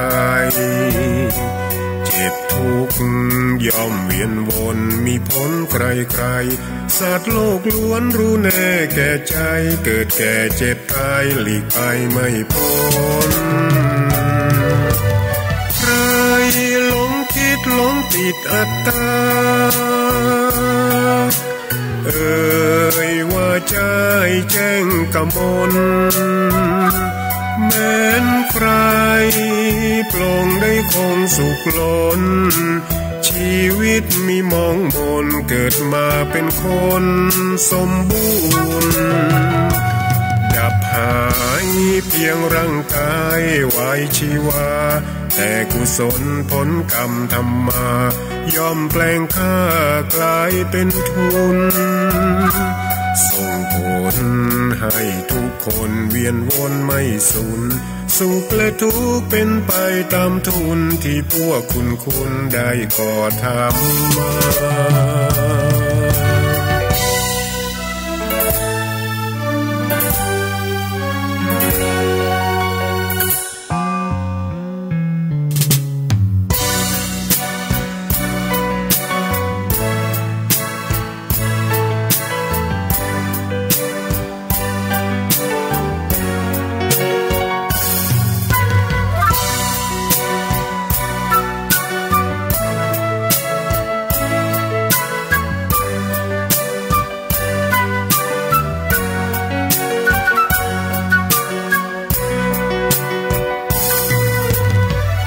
เจ็บทุกข์ย่อมเวียนวน มีผลใครๆ สัตว์โลกล้วนรู้แน่แก่ใจ เกิดแก่เจ็บต๋ายหลีกไปไม่พ้น ใครหลงคิดหลงติดอัตตา เอ่ยว่าใจ้แจ้งกมล แม้นใครปลงได้คงสุขล้น ชีวิตมีหมองหม่น เกิดมาเป๋นคนสมบูรณ์ ดับหายเพียงร่างกายไว้ชีวา แต่กุศลผลกรรมทำมา ย่อมแปลงค่ากลายเป๋นทุน ส่งผลให้ทุกคนเวียนวนไม่สูญ สุขและทุกข์เป๋นไปต๋ามทุน ตี้พวกคุณคุณได้ก่อทำมา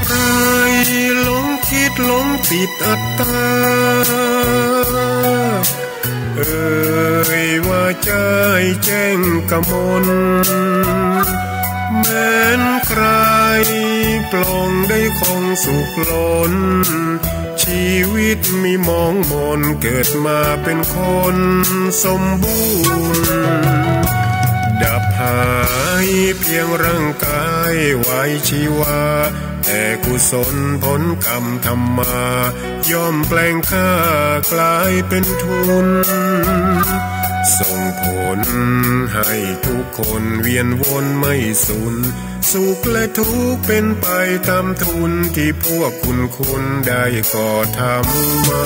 ใครหลงคิดหลงติดอัตตา เอ่ยว่าใจ้แจ้งกมล แม้นใครปลงได้คงสุขล้น ชีวิตมีหมองหม่น เกิดมาเป๋นคนสมบูรณ์ ดับหายเพียงร่างกายไว้ชีวา แต่กุศลผลกรรมทำมา ย่อมแปลงค่ากลายเป๋นทุน ส่งผลให้ทุกคนเวียนวนไม่สูญ สุขและทุกข์เป๋นไปต๋ามทุน ตี้พวกคุณคุณได้ก่อทำมา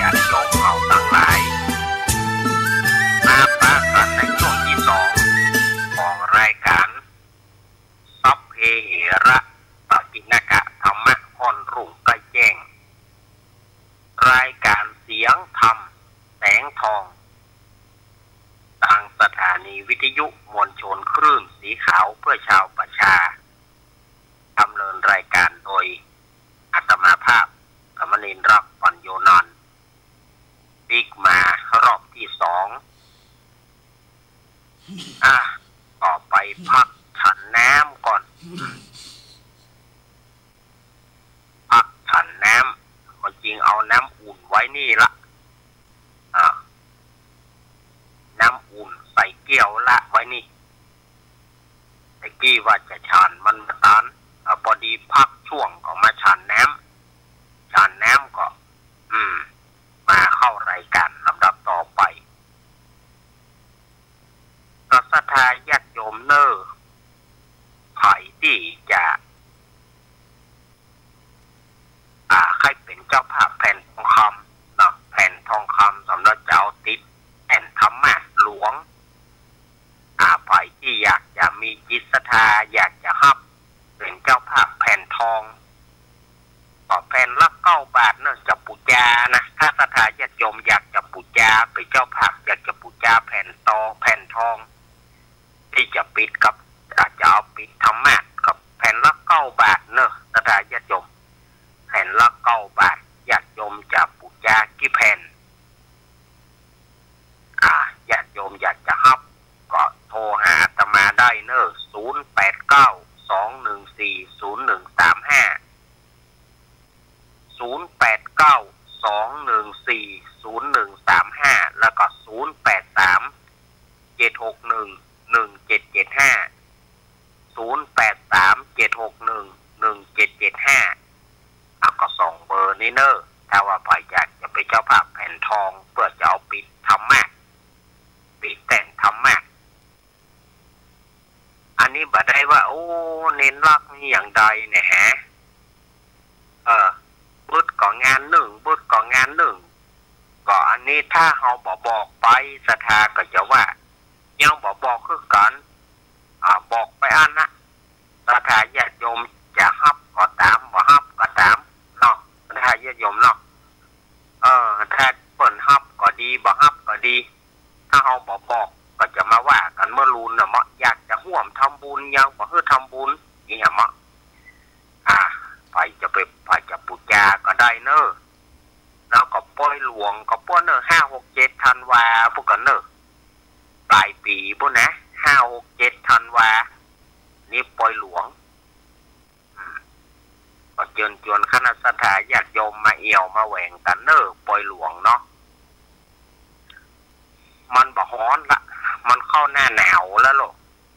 ญาติโยมเฮาตังหลาย มาปะกั๋นในช่วงตี้สองของรายก๋าน สัพเพเหระ ปกิณณกะธัมมะ ค่อนรุ่งใก้แจ้ง รายก๋านเสียงธรรมแสงทอง ตางสถานีวิทยุมวลชนคลื่นสีขาวเพื่อชาวประชา ดำเนินรายก๋านโดยอาตมาภาพ สามเณรรัก ปัญโญนันท์ ปิ๊กมารอบตี้สอง อ่ะ ต่อไปพักฉันน้ำก่อน พักฉันน้ำ ก็จึงเอาน้ำอุ่นไว้นี่ละ อ่ะ น้ำอุ่นใส่แก้วละไว้นี่ แต่กี้ว่าจะฉันมันบ่ตัน อ่ะ พอดีพักช่วงก็มาฉันน้ำ ฉันน้ำก็ อืม มาเข้ารายก๋านลำดับต่อไป ก็ศรัทธาญาติโยมเน่อ ใผตี้จะ อ่า ใค่เป๋นเจ้าภาพแผ่นทองคำเนาะ แผ่นทองคำสำหรับจะเอาติดแผ่นธรรมะหลวง อ่า ใผตี้อยากจะมีจิตศรัทธา อยาก เป๋นเจ้าภาพอยากจะปู๋จาแผ่นตอ แผ่นทอง ตี้จะปิดกับ อาจจะเอาปิดธรรมาสน์กับแผ่นละเก้าบาทเนาะ ศรัทธาญาติโยม แผ่นละเก้าบาท ญาติโยมจะปู๋จากี่แผ่น อ่า ญาติโยมอยากจะฮับ ก็โทรหาอาตมาได้เนาะ ศูนย์แปดเก้า สองหนึ่งสี่ ศูนย์หนึ่งสามห้า ศูนย์แปดเก้า สองหนึ่งสี่ ศูนย์หนึ่งสามห้า แล้วก็ ศูนย์แปดสาม เจ็ดหกหนึ่ง หนึ่งเจ็ดเจ็ดห้า ศูนย์แปดสาม เจ็ดหกหนึ่ง หนึ่งเจ็ดเจ็ดห้า เอาก็สองเบอร์นี้เนาะ ถ้าว่าใผอยากจะเป๋นเจ้าภาพแผ่นทอง เปื้อจะเอาปิดธรรมาสน์ ปิดแต้นธรรมาสน์ อันนี้บ่ได้ว่า โอ้ เณรลักษณ์นี่อย่างใดเนี่ยฮะ เออ บึดก็งานนึ่ง บึดก็งานนึ่ง ก็อันนี้ถ้าเฮาบ่บอกไป ศรัทธาก็จะว่า ยังบ่บอกคือกั๋น อ่า บอกไปอั้นนะ ศรัทธาญาติโยมจะฮับก็ต๋าม บ่ฮับก็ต๋ามเนาะ ศรัทธาญาติโยมเนาะ เออ ถ้าเปิ้นฮับก็ดี บ่ฮับก็ดี ถ้าเฮาบ่บอกก็จะมาว่ากั๋นเมื่อลูนน่ะเนาะ อยากจะฮ่วมทำบุญ ยังบ่หื้อทำบุญ นี่ฮะเนาะ อ่า ใผจะไป ใผจะปู๋จาก็ได้เนาะ แล้วก็ปอยหลวงก็ปอยเนาะ ห้า หก เจ็ด ธันวาปู้นกั๋นเนาะ ป๋ายปี๋ปู้นนะ ห้า หก เจ็ด ธันวา นี่ปอยหลวง อืม ก็เจิญจวนคณะศรัทธาญาติโยมมาเอี่ยวมาแหว่งกั๋นเนาะ ปอยหลวงเนาะ มันบ่ฮ้อนละ มันเข้าหน้าหนาวแล้วโลก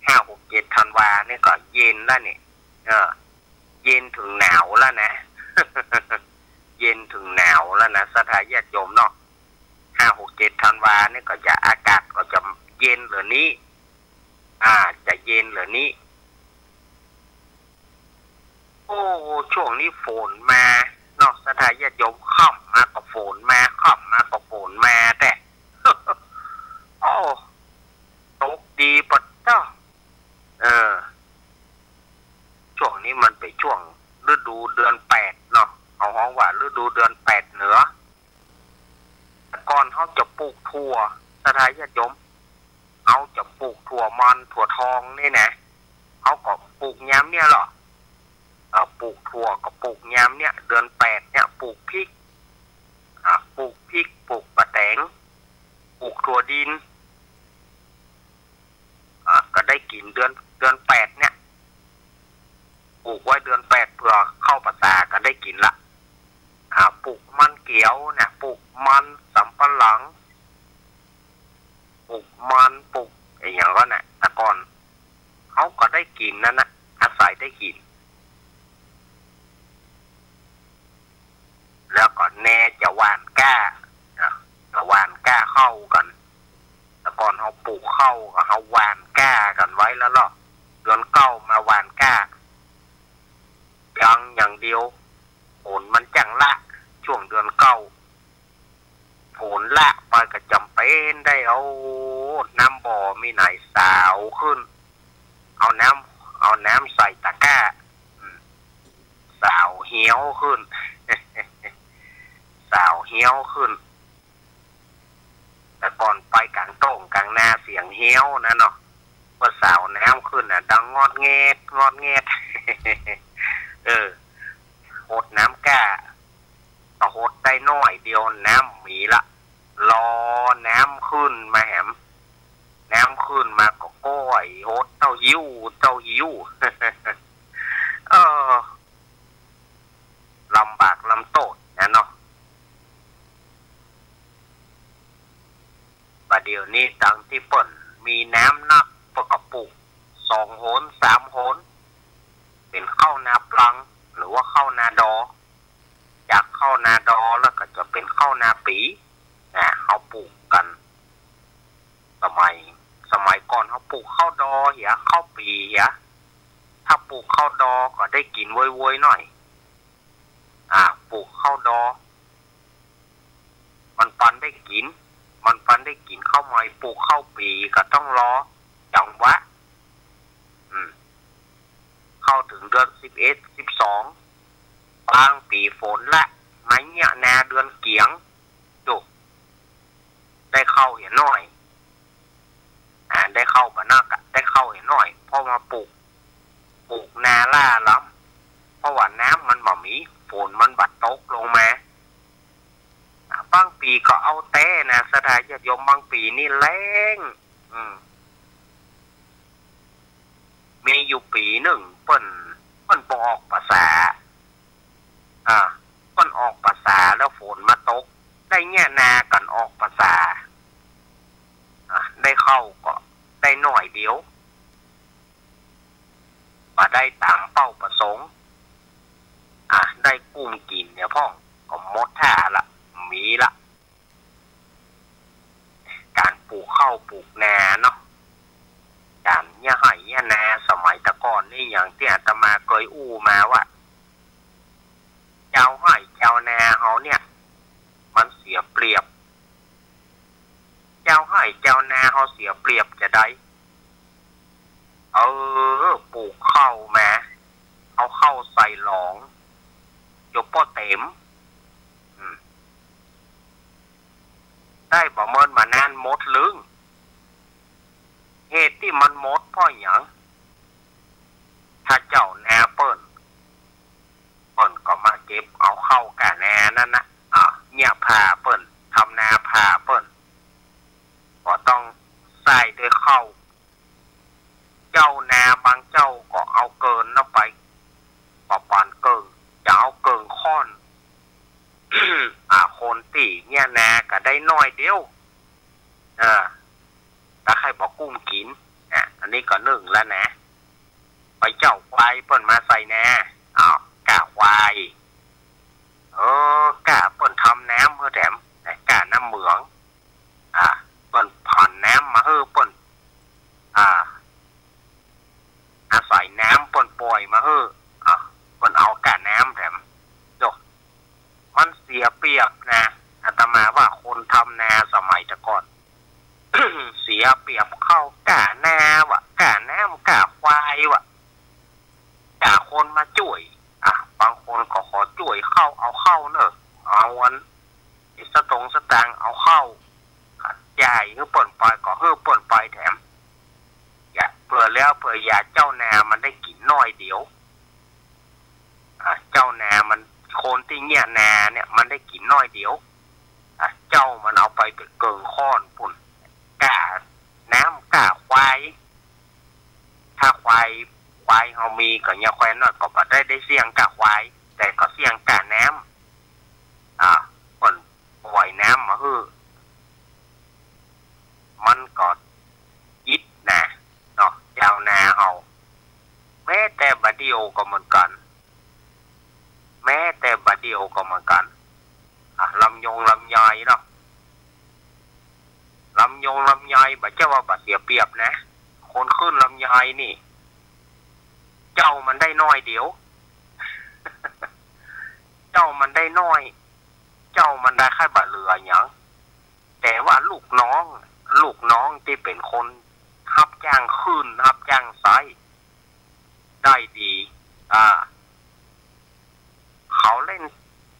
ห้า หก เจ็ด ธันวานี่ก็เย็นแล้วนี่ เออ เย็นเถิงหนาวแล้วนะ เย็นเถิงหนาวแล้วนะ ศรัทธาญาติโยมเนาะ ห้า หก เจ็ด ธันวานี่ก็จะอากาศก็จะเย็นเหลือนี้ อ่า จะเย็นเหลือนี้ โอ้ ช่วงนี้ฝนมาเนาะ ศรัทธาญาติโยม ค่ำมาก็ฝนมา ค่ำมาก็ฝนมาแต๊ โอ้ ตกดีปะเจ้า เออ ช่วงนี้มันเป๋นช่วงฤดูเดือนแปดเนาะ เอาฮ้องว่าฤดูเดือนแปดเหนือ แต่ก่อนเฮาจะปลูกถั่ว ศรัทธาญาติโยม เฮาจะปลูกถั่วมอน ถั่วทองนี่นะ เฮาก็ปลูกยามเนี่ยเนาะ เอ่อ ปลูกถั่วก็ปลูกยามเนี่ย เดือนแปดเนี่ย ปลูกพริก อ่า ปลูกพริก ปลูกปะแต๋ง ปลูกถั่วดิน อ่า ก็ได้กิ๋นเดือน เดือนแปดเนี่ย ปลูกไว้เดือนแปด เผื่อเข้าพรรษาก็ได้กิ๋นละ อ่า ปลูกมันเกียวนะ ปลูกมันสำปะหลัง ปลูกมัน ปลูกอะหยังก่อนนะ แต่ก่อนเฮาก็ได้กิ๋นนั่นนะ อาศัยได้กิ๋น แล้วก็แน่จะหว่านกล้า นะ จะหว่านกล้าข้าวกั๋น แต่ก่อนเฮาปลูกข้าวก็เฮาหว่านกล้ากั๋นไว้แล้วเนาะ เดือนเก้ามาหว่านกล้า ยังอย่างเดียว ฝนมันจั้งละ ช่วงเดือนเก้า ฝนละไปก็จ๋ำเป๋นได้เอาน้ำบ่อมีไหนสาวขึ้น เอาน้ำ เอาน้ำใส่ตะกร้า อืม สาวเฮี้ยวขึ้น สาวเฮี้ยวขึ้น แต่ก่อนไปก๋างโต้งก๋างนาเสียงเฮี้ยวนะเนาะ เมื่อสาวน้ำขึ้นน่ะ ดังงอดแงด งอดแงด เออ หดน้ำกล้า ก็หดได้น้อยเดียว น้ำมีละ รอน้ำขึ้นมาแหม น้ำขึ้นมาก็ก้อยหดเต้าหิ้ว เต้าหิ้ว เออ ลำบากลำโต้นนะเนาะ บ่าเดี่ยวนี้ตังตี้เปิ้นมีน้ำนัก เปิ้นก็ปลูกสองหนสามหน เป๋นข้าวนาปลัง หรือว่าข้าวนาดอ จากข้าวนาดอแล้วก็จะเป๋นข้าวนาปี๋ นะ เฮาปลูกกั๋น สมัย สมัยก่อนเฮาปลูกข้าวดอเหีย ข้าวปี๋เหีย ถ้าปลูกข้าวดอก็ได้กิ๋นโวยๆ หน่อย อ่า ปลูกข้าวดอ มันปันได้กิ๋น มันปันได้กิ๋นข้าวใหม่ ปลูกข้าวปี๋ก็ต้องรอจังหวะ อืม เข้าเถิงเดือนสิบเอ็ด สิบสอง ปางปี๋ฝนละ มาเยียะนาเดือนเกี๋ยง จุ ได้ข้าวเหียน้อย อ่า ได้ข้าวบ่นักอะ ได้ข้าวเหียน้อย เพราะว่าปลูก ปลูกนาหล้าลำ เพราะว่าน้ำมันบ่มี ฝนมันบ่ตกลงมา อ่า บางปี๋ก็เอาแต๊นะ ศรัทธาญาติโยม บางปี๋นี่แล้ง อืม มีอยู่ปี๋นึ่ง เปิ้น เปิ้นบ่ออกพรรษา อ่า เปิ้นออกพรรษาแล้วฝนมาตก ได้เยียะนากั๋นออกพรรษา อ่า ได้ข้าวก็ได้น้อยเดียว บ่ได้ต๋ามเป้าประสงค์ อ่า ได้กุ้มกิ๋นเนี่ยพ่อง ก็หมดท่าละ บ่มีละ ก๋านปลูกข้าวปลูกนาเนาะ ก๋านเยียะไฮ่เยียะนาสมัยแต่ก่อนนี่ อย่างตี้อาตมาเกยอู้มาว่า เจ้าไฮ่เจ้านาเฮาเนี่ย มันเสียเปรียบ เจ้าไฮ่เจ้านาเฮาเสียเปรียบจาใด เออ ปลูกข้าวมา เอาข้าวใส่หลอง จนบ่เต็ม อืม ได้บ่เมินบ่นานหมดลึง เหตุตี้มันหมดเพราะหยัง ถ้าเจ้านาเปิ้น เปิ้นก็มาเก็บเอาข้าวก้านานั้นนะ อ่า เยียะผ่าเปิ้น ทำนาผ่าเปิ้น ก็ต้องใส่ด้วยข้าว เจ้านาบางเจ้าก็เอาเกินออกไป บ่ปานเกิ่ง จะเอาเกิ่งข้อน อ่า คนตี้เยียะนาก็ได้น้อยเดียว เออ ถ้าใค่บ่กุ้มกิ๋น อ่ะ อันนี้ก็นึ่งแล้วนะ ไปเจ้าควายเปิ้นมาใส่นา อ้าว ก้าควาย เออ ก้าเปิ้นทำน้ำหื้อแถม ก้าน้ำเหมือง อ่า เปิ้นผ่อนน้ำมาหื้อ เปิ้น อ่า อาศัยน้ำเปิ้นป่อยมาหื้อ อ่า เปิ้นเอาก้าน้ำแถม โย มันเสียเปรียบนะ อาตมาว่าคนทำนาสมัยแต่ก่อน เสียเปรียบข้าวก้านาว่ะ ก้าน้ำก้าควายว่ะ ก้าคนมาจ้วย อ่ะ บางคนก็ขอจ้วยข้าว เอาข้าวเนอะ เอาอัน สตงค์สตางค์ เอาข้าว จ่ายหื้อเปิ้นไป ก็หื้อเปิ้นไปแถม อย่า เปื้อแล้วเปื้ออย่าเจ้านามันได้กิ๋นน้อยเดียว อ่ะ เจ้านามัน คนตี้เยียะนาเนี่ย มันได้กิ๋นน้อยเดียว อ่ะ เจ้ามันเอาไปเป๋นเกิ่งข้อนปู้น ก้าน้ำก้าควาย ถ้าควาย ควายเฮามีก็เยียะควายน้อย ก็บ่ได้ ได้เสี้ยงก้าควาย แต่ก็เสี้ยงก้าน้ำ อ่า เปิ้นป่อยน้ำมาหื้อ มันก็อิดนะ เนาะ เจ้านาเฮา แม้แต่บ่าเดี่ยวก็เหมือนกั๋น แม้แต่บ่าเดี่ยวก็เหมือนกั๋น อ่ะ ลำยงลำไยเนาะ ลำยงลำไยบ่ใจ้ว่าบ่เสียเปรียบนะ คนขึ้นลำไยนี่ เจ้ามันได้น้อยเดียว เจ้ามันได้น้อย เจ้ามันได้แค่บ่เหลือหยัง แต่ว่าลูกน้อง ลูกน้องตี้เป๋นคนฮับจ้างขึ้น ฮับจ้างใซ้ ได้ดี อ่า เขาเล่น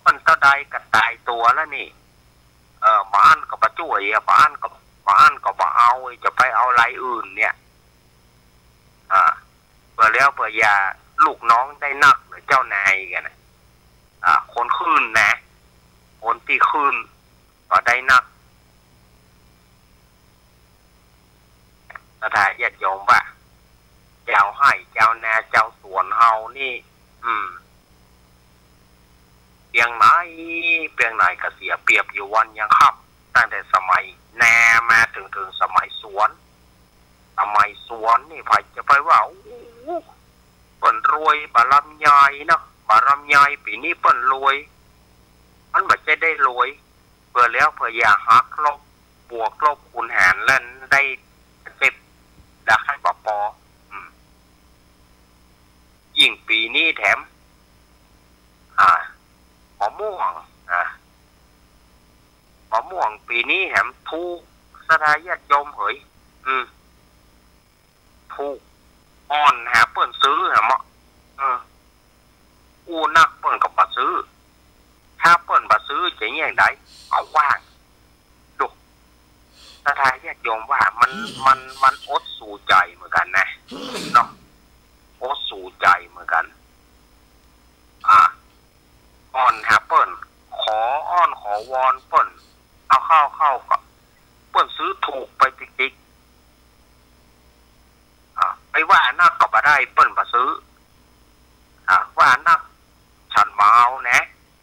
มันเต้าใดก็ต๋ายตั๋วแล้วนี่ เออ บ่อั้นก็บ่จ้วยอะ บ่อั้นก็ บ่อั้นก็บ่เอา จะไปเอาลายอื่นเนี่ย อ่า เปื้อแล้วเปื้ออย่า ลูกน้องได้นักเหลือเจ้านายกั๋นนะ อ่า คนขึ้นนะ คนตี้ขึ้น ก็ได้นัก ศรัทธาญาติโยมว่า เจ้าไฮ่เจ้านาเจ้าสวนเฮานี่ อืม เปียงไหน เปียงไหนก็เสียเปรียบอยู่วันยังค่ำ ตั้งแต่สมัยนามาเถิง เถิงสมัยสวน สมัยสวนนี่ใผจะไปว่า โอ้โห เปิ้นรวยบ่าลำไยเนาะ บ่าลำไยปี๋นี้เปิ้นรวย มันบ่ใจ้ได้รวย เปื้อแล้วเปื้ออย่าหักลบ บวกลบคูณหารแล้วได้เจ็บ ได้ใค่บ่ปอ อืม ยิ่งปี๋นี้แถม อ่า มะม่วง อ่า มะม่วงปี๋นี้แถมถูก ศรัทธาญาติโยมเหย อืม ถูก อ่อนหาเปิ้นซื้อหาเมาะ เออ อู้นักเปิ้นก็บ่ซื้อ ถ้าเปิ้นบ่ซื้อจะเยียะใด เอาขว้าง ดู โยมว่ามัน มัน มันอดสูใจ๋เหมือนกั๋นนะ เนาะ อดสูใจ๋เหมือนกั๋น อ่า อ้อนหาเปิ้น ขออ้อนขอวอนเปิ้น เอาเข้า เข้าก็ เปิ้นซื้อถูกไปติ๊กๆ อ่า ไปว่านักก็บ่ได้ เปิ้นบ่ซื้อ อ่า ว่านัก ฉันบ่เอานะ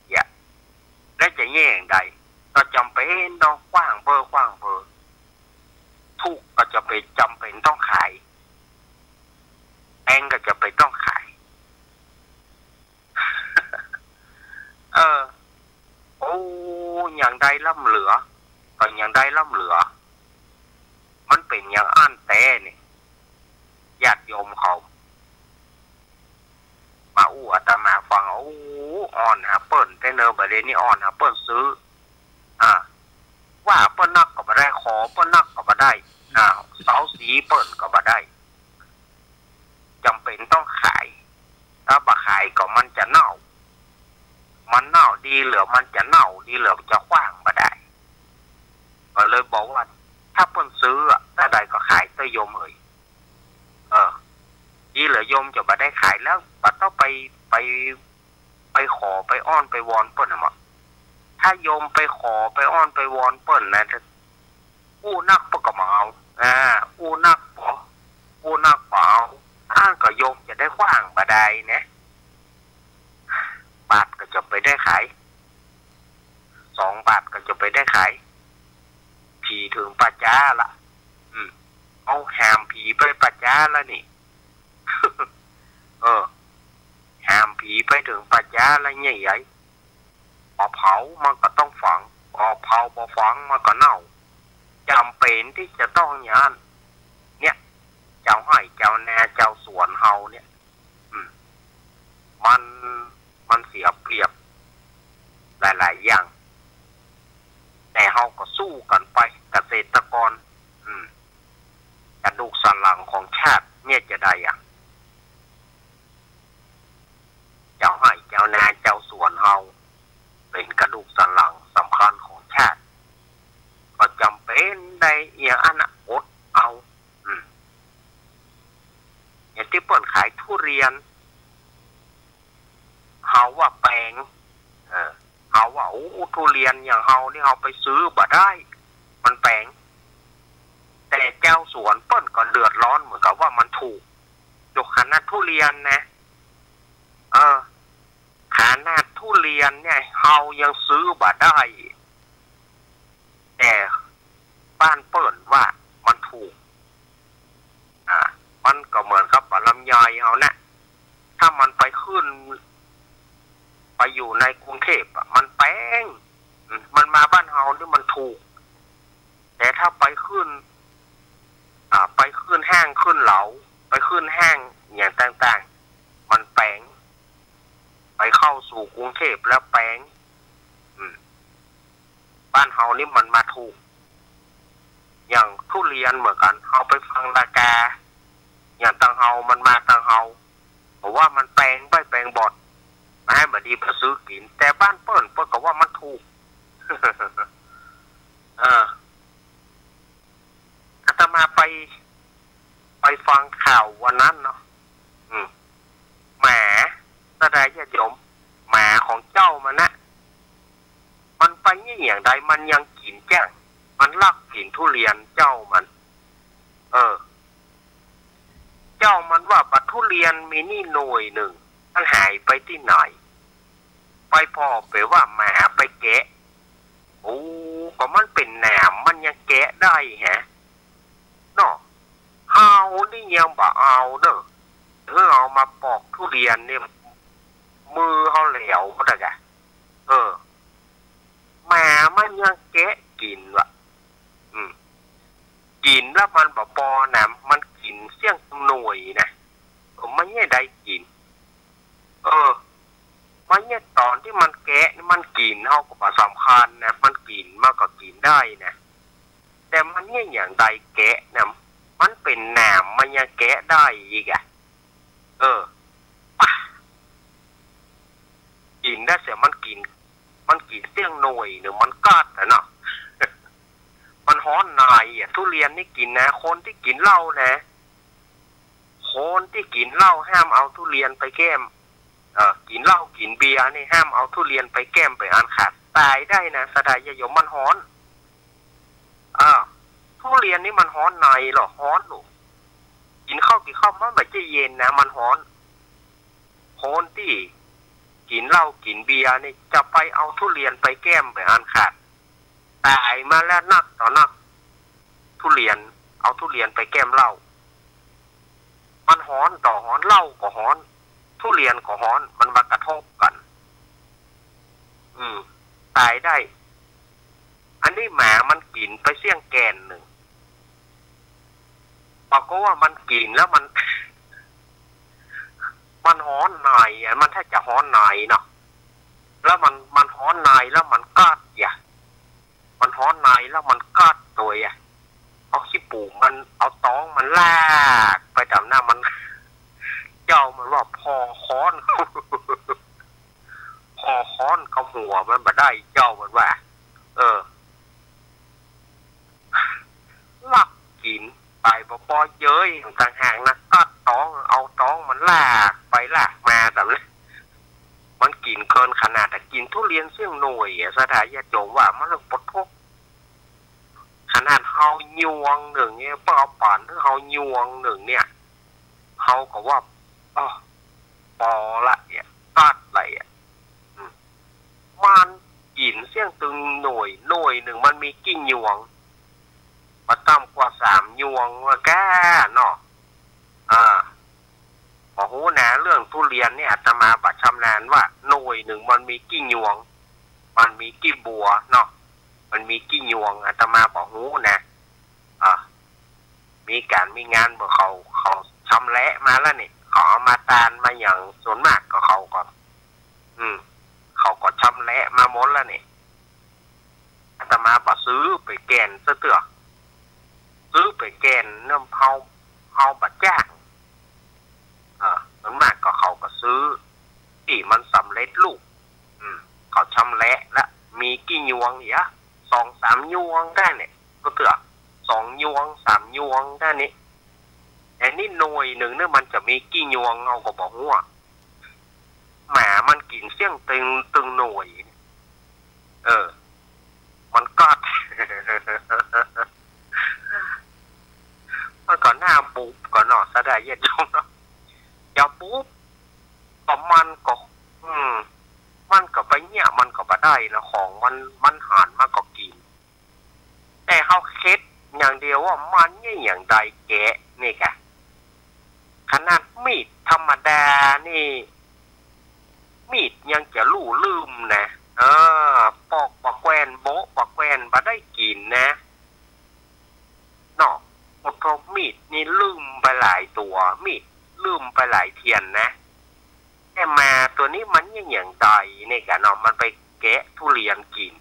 เยียะ แล้วจะแหย่งใด ก็จ๋ำเป๋นต้องคว้างเบ้อ คว้างเบ้อ ถูกก็จ๋ำเป๋น จ๋ำเป๋นต้องขาย แพงก็จ๋ำเป๋นต้องขาย เออ โอ้ ยังได้ล้ำเหลือ ก็ยังได้ล้ำเหลือ มันเป๋นอย่างอั้นแต๊นี่ ญาติโยมเขา มาอู้อาตมาฟัง โอ้ อ้อนหาเปิ้นแต๊เนอะ บ่าเดี่ยวนี้อ้อนหาเปิ้นซื้อ อ่า ว่าเปิ้นนักก็บ่ได้ ขอเปิ้นนักก็บ่ได้ อ่า เซาซี้เปิ้นก็บ่ได้ จ๋ำเป๋นต้องขาย ถ้าบ่ขายก็มันจะเน่า มันเน่า ดีเหลือมันจะเน่า ดีเหลือจะคว้างบ่ได้ ก็เลยบอกว่า ถ้าเปิ้นซื้ออะ เต้าใดก็ขายเต๊อะโยมเอ๋ย เออ ดีเหลือโยมจะบ่ได้ขายแล้ว บ่ต้องไป ไป ไปขอไปอ้อนไปวอนเปิ้นนะหมอ ถ้าโยมไปขอไปอ้อนไปวอนเปิ้นนะ อู้นักเปิ้นก็บ่เอา อ่า อู้นักบ่ อู้นักบ่เอา อั้นก็โยมจะได้คว้างบ่ได้นะ บาทก็จ๋ำเป๋นได้ขาย สองบาทก็จ๋ำเป๋นได้ขาย ผีเถิงป่าจ๊าละ อืม เอาหามผีไปป่าจ๊าละนี่ เออ หามผีไปเถิงป่าจ๊าละใหญ่ๆ บ่เผามันก็ต้องฝัง บ่เผาบ่ฝังมันก็เน่า จ๋ำเป๋นตี้จะต้องอย่างอั้น เนี่ย เจ้าไฮ่เจ้านาเจ้าสวนเฮาเนี่ย อืม มัน มันเสียเปรียบหลายๆ อย่าง แต่เฮาก็สู้กั๋นไป เกษตรกร อืม กระดูกสันหลังของชาติเนี่ยจะได้อะ เจ้าไฮ่เจ้านาเจ้าสวนเฮา เป๋นกระดูกสันหลังสำคัญของชาติ ก็จ๋ำเป๋นได้อย่างอั้นนะ อดเอา อืม อย่างตี้เปิ้นขายทุเรียน เฮาว่าแปง เออ เฮาว่า โอ้ ทุเรียนอย่างเฮานี่เฮาไปซื้อบ่ได้ มันแปง แต่เจ้าสวนเปิ้นก็เดือดร้อนเหมือนกั๋นว่ามันถูก ยกขนาดทุเรียนนะ เออ ขนาดทุเรียนเนี่ย เฮายังซื้อบ่ได้ แต่บ้านเปิ้นว่ามันถูก อ่า มันก็เหมือนกับว่าลำไยเฮานะ ถ้ามันไปขึ้น ไปอยู่ในกรุงเทพฯอะ มันแปง อืม มันมาบ้านเฮานี่มันถูก แต่ถ้าไปขึ้น อ่า ไปขึ้นห้างขึ้นเหลา ไปขึ้นห้างอย่างต่างๆ มันแปง ไปเข้าสู่กรุงเทพฯแล้วแปง อืม บ้านเฮานี่มันมาถูก อย่างทุเรียนเหมือนกั๋น เฮาไปฟังราคา อย่างตังเฮามันมาตังเฮา เพราะว่ามันแปงใบ้แปงบอด มาให้บ่ดีบ่ซื้อกิ๋น แต่บ้านเปิ้น เปิ้นก็ว่ามันถูก เออ อาตมาไป ไปฟังข่าววันนั้นเนาะ อืม หมา เต้าใดญาติโยม หมาของเจ้ามันนะ มันไปเยียะอย่างใด มันยังกิ๋นแจ้ง มันลักกิ๋นทุเรียนเจ้ามัน เออ เจ้ามันว่าบ่าทุเรียนมีนี่หน่วยนึ่ง มันหายไปตี้ไหน ไปผ่อเป๋นว่าหมาไปแกะ โอ้ ก็มันเป๋นหนาม มันยังแกะได้แฮะ เนาะ เฮานี่ยังบ่เอาเน่อ เฮาเอามาปอกทุเรียนเนี่ย มือเฮาแหลวหมดอะกะ เออ หมามันยังแกะกิ๋นว่ะ อืม กิ๋นแล้วมันบ่ปอนะ มันกิ๋นเสี้ยงหน่วยนะ เออ มันเยียะได้กิ๋น เออ มันเยียะต๋อนตี้มันแกะนี่มันกิ๋น เฮาก็บ่สำคัญนะ มันกิ๋น มันก็กิ๋นได้นะ แต่มันเยียะอย่างใดแกะนะ มันเป๋นหนาม มันยังแกะได้อีกอะ เออ ปะ กิ๋นได้เสีย มันกิ๋น มันกิ๋นเสี้ยงหน่วยนึ่ง มันกัดอะเนาะ มั ฮ้อนในอะ ทุเรียนนี่กิ๋นนะ คนตี้กิ๋นเหล้านะ คนตี้กิ๋นเหล้าห้ามเอาทุเรียนไปแก้ม เอ่อ กิ๋นเหล้ากิ๋นเบียร์นี่ห้ามเอาทุเรียนไปแก้มเป๋นอันขาด ต๋ายได้นะ ศรัทธาญาติโยม มันฮ้อน เออ ทุเรียนนี่มันฮ้อนในเหรอ ฮ้อนลูก กิ๋นข้าวกิ๋นข้าวมันบ่ใจ้เย็นนะ มันฮ้อน คนตี้กิ๋นเหล้ากิ๋นเบียร์นี่จะไปเอาทุเรียนไปแก้มเป๋นอันขาด ต๋ายมาแล้วนักต่อนัก ทุเรียน เอาทุเรียนไปแก้มเหล้า มันฮ้อนต่อฮ้อน เหล้าก็ฮ้อน ทุเรียนก็ฮ้อน มันมากระทบกั๋น อืม ต๋ายได้ อันนี้หมามันกิ๋นไปเสี้ยงแก่นนึ่ง ปรากฏว่ามันกิ๋นแล้วมัน มันฮ้อนในอะ มันถ้าจะฮ้อนในเนาะ แล้วมัน มันฮ้อนในแล้วมันกัดอะ มันฮ้อนในแล้วมันกัดตวยอะ เอาขี้ปูมัน เอาต๊องมันลากไปต๋ามหน้ามัน เจ้ามันว่าผ่อค้อน ผ่อค้อนเข้าหัวมันบ่ได้ เจ้ามันว่า เออ ลักกิ๋นไปบ่ปอเย้ยต่างหากนะ กัดต๊อง เอาต๊องมันลากไปลากมาต๋ามนั้น มันกิ๋นเกินขนาดอะ กิ๋นทุเรียนเสี้ยงหน่วยอะ ศรัทธาญาติโยม ว่ามันเรื่องปวดท้อง ขนาดเฮายวงนึ่งเนี่ย เปิ้นเอาป๋านหื้อเฮายวงนึ่งเนี่ย เฮาก็ว่า อ้อ ปอละเนี่ย กัดละเนี่ย อืม มันกิ๋นเสี้ยงตึงหน่วย หน่วยนึ่งมันมีกี่ยวง บ่ต่ำกว่าสามยวงว่าก้าเนาะ อ่า บ่ฮู้นะ เรื่องทุเรียนนี่อาตมาบ่ชำนาญว่าหน่วยนึ่งมันมีกี่ยวง มันมีกี่บัวเนาะ มันมีกี่ยวง อาตมาบ่ฮู้นะ อ่า มีก๋านมีงานบ่ เขา เขาชำแหละมาแล้วนี่ เขาเอามาตานมาหยัง ส่วนมากก็เขาก็ อืม เขาก็ชำแหละมาหมดแล้วนี่ อาตมาบ่ซื้อไปแก่นซะเตื้อ ซื้อไปแก่นนำ เฮา เฮาบ่จ้าง เออ ส่วนมากก็เขาก็ซื้อตี้มันสำเร็จรูป อืม เขาชำแหละละ มีกี่ยวงเหีย สองสามยวงได้เนี่ย ก็เตื้อ สองยวง สามยวงได้นี่ อันนี้หน่วยนึ่งเนี่ยมันจะมีกี่ยวง เฮาก็บ่ฮู้อะ หมามันกิ๋นเสี้ยงตึง ตึงหน่วย เออ มันกัด มันก็น่าปุ๊บก่อเนาะ ศรัทธาญาติโยมเนาะ อย่าปุ๊บ ก็มันก็ อืม มันก็ไปเยียะมันก็บ่ได้นะ ของมัน มันหันมาก็กิ๋น แต่เฮาเข็ดอย่างเดียวว่ามันเยียะอย่างใดแกะนี่กะ ขนาดมีดธรรมดานี่ มีดยังจะลู่ลืมนะ เออ ปอกบ่แคว่น โบ๊ะบ่แคว่น บ่ได้กิ๋นนะ เนาะ โอ้โธ่ มีดนี่ลืมไปหลายตั๋ว มีดลืมไปหลายเตียนนะ แต่หมาตั๋วนี้มันเยียะอย่างใดนี่กะเนาะ มันไปแกะทุเรียนกิ๋น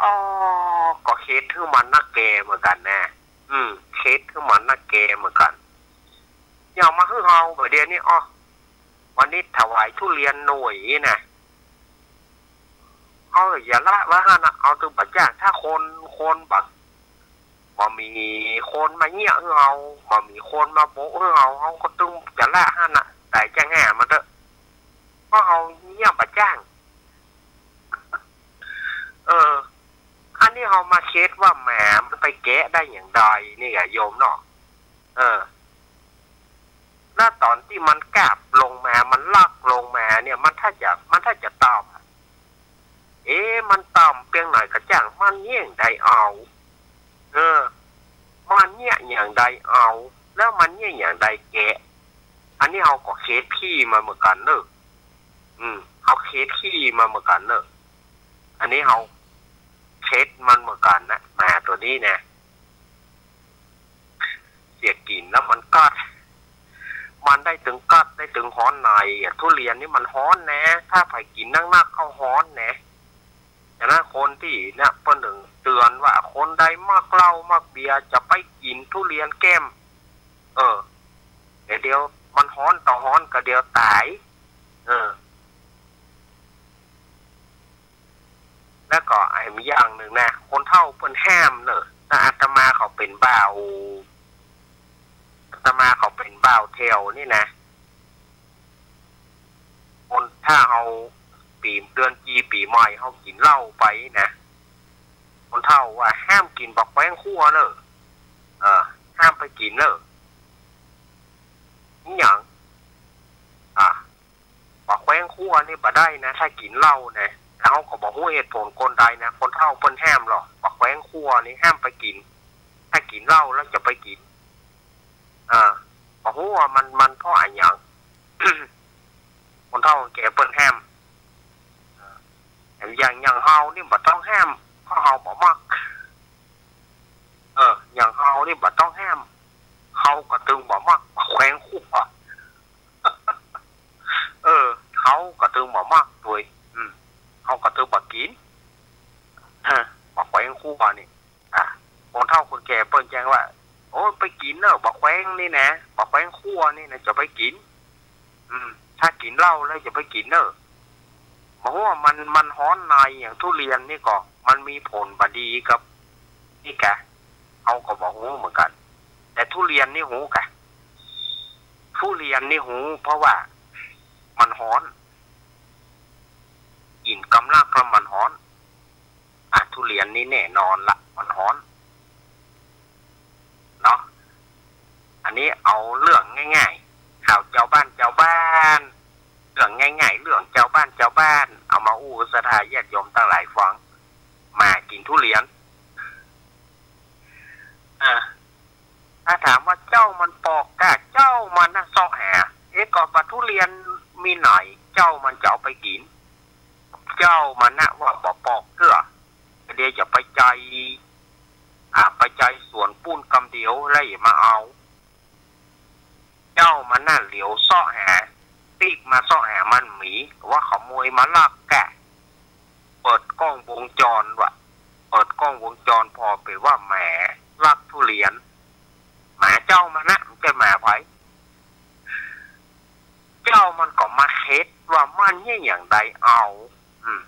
อ้อ ก็เข็ดหื้อมันนักแกเหมือนกั๋นนะ อืม เข็ดหื้อมันนักแกเหมือนกั๋น อย่างมาหื้อเฮาบ่าเดี่ยวนี้ อ้อ วันนี้ถวายทุเรียนหน่วยนี่นะ เฮาอย่าละไว้หั้นนะ เอาตึงบ่จ้าง ถ้าคน คนบ่ บ่มีคนมาเยียะหื้อเฮา บ่มีคนมาโบ๊ะหื้อเฮา เฮาก็ตึงจะละหั้นนะ ต๋ายจ้างหามันเต๊อะ เพราะเฮาเยียะบ่จ้าง เออ อันนี้เฮามาเข็ดว่าหมามันไปแกะได้อย่างใดนี่กะโยมเนาะ เออ แล้วต๋อนตี้มันกาบลงมา มันลักลงมาเนี่ย มันถ้าจะ มันถ้าจะต่ำ เอ๊ะ มันต่ำเปียงไหนก็จ้าง มันเยียะอย่างใดเอา เออ มันเยียะอย่างใดเอา แล้วมันเยียะอย่างใดแกะ อันนี้เฮาก็เข็ดขี้มันเหมือนกั๋นเนอะ อืม เฮาเข็ดขี้มันเหมือนกั๋นเนอะ อันนี้เฮาเข็ดมันเหมือนกั๋นนะ หมาตั๋วนี้นะ เสียกิ๋นแล้วมันกัด มันได้ตึงกัด ได้ตึงฮ้อนในอะ ทุเรียนนี่มันฮ้อนนะ ถ้าใผกิ๋นนักๆ เข้าฮ้อนนะ ฉะนั้นคนตี้เนี่ย เปิ้นเถิงเตือนว่า คนใดมักเหล้ามักเบียร์ จะไปกิ๋นทุเรียนแก้ม เออ เดี๋ยว เดี๋ยวมันฮ้อนต่อฮ้อนก็เดี๋ยวต๋าย เออ แล้วก็ไอ้อย่างนึ่งนะ ห้ามเนอะ ถ้าอาตมาเขาเป๋นบ่าว อาตมาเขาเป๋นบ่าวแถวนี่นะ คนถ้าเฮาปี๋ เดือนจีปี๋ใหม่เฮากิ๋นเหล้าไปนะ คนเฒ่าว่าห้ามกิ๋นบ่าแคว้งคั่วเนอะ เออ ห้ามไปกิ๋นเนอะ อิหยัง อ่ะ บ่าแคว้งคั่วนี่บ่ได้นะ ถ้ากิ๋นเหล้านะ แต่เฮาก็บ่ฮู้เหตุผลคนใดนะ คนเฒ่าเปิ้นห้ามหรอก บ่าแคว้งคั่วนี่ห้ามไปกิ๋น ถ้ากิ๋นเหล้าแล้วจะไปกิ๋น อ่า บ่ฮู้ว่ามัน มันเพราะอะหยัง คนเฒ่าแก่เปิ้นห้าม อ่า อย่าง อย่างเฮานี่บ่ต้องห้าม เพราะเฮาบ่มัก เออ อย่างเฮานี่บ่ต้องห้าม เฮาก็ตึงบ่มักบ่าแคว้งคั่ว เออ เฮาก็ตึงบ่มักตวย อืม เฮาก็ตึงบ่กิ๋น ฮะ บ่าแคว้งคั่วนี่ อ่ะ คนเฒ่าคนแก่เปิ้นแจ้งว่า โอ้ย ไปกิ๋นเนอะ บ่าแคว้งนี่นะ บ่าแคว้งคั่วนี่นะ จะไปกิ๋น อืม ถ้ากิ๋นเหล้าแล้วจะไปกิ๋นเนอะ บ่ฮู้ว่ามัน มันฮ้อนใน อย่างทุเรียนนี่ก็ มันมีผลบ่ดีกับ นี่กะ เฮาก็บ่ฮู้เหมือนกั๋น แต่ทุเรียนนี่ฮู้กะ ทุเรียนนี่ฮู้ เพราะว่ามันฮ้อน กิ๋นกำลังแล้วมันฮ้อน อ่ะ ทุเรียนนี่แน่นอนละ มันฮ้อน เนาะ อันนี้เอาเรื่องง่ายๆ ข่าวจาวบ้านจาวบ้าน เรื่องง่ายๆ เรื่องจาวบ้านจาวบ้าน เอามาอู้ศรัทธาญาติโยมตังหลายฟัง หมากิ๋นทุเรียน อ่ะ ถ้าถามว่าเจ้ามันปอกก้า เจ้ามันนะเซาะหา เอ๊ะ ก็บ่าทุเรียนมีไหน เจ้ามันจะเอาไปกิ๋น เจ้ามันนะว่าบ่ปอกเตื้อ เดี๋ยวจะไปไจ อ่า ไปไจสวนปู๊นกำเดียวแล้วอย่ามาเอา เจ้ามันนะเหลียวเซาะหา ปิ๊กมาเซาะหามันหมี ว่าขโมยมาลักกะ เปิดกล้องวงจรว่ะ เปิดกล้องวงจรผ่อไปว่าหมาลักทุเรียน หมาเจ้ามันนะ บ่ใจ้หมาใผ เจ้ามันก็มาเข็ดว่ามันเยียะหยังใดเอา อืม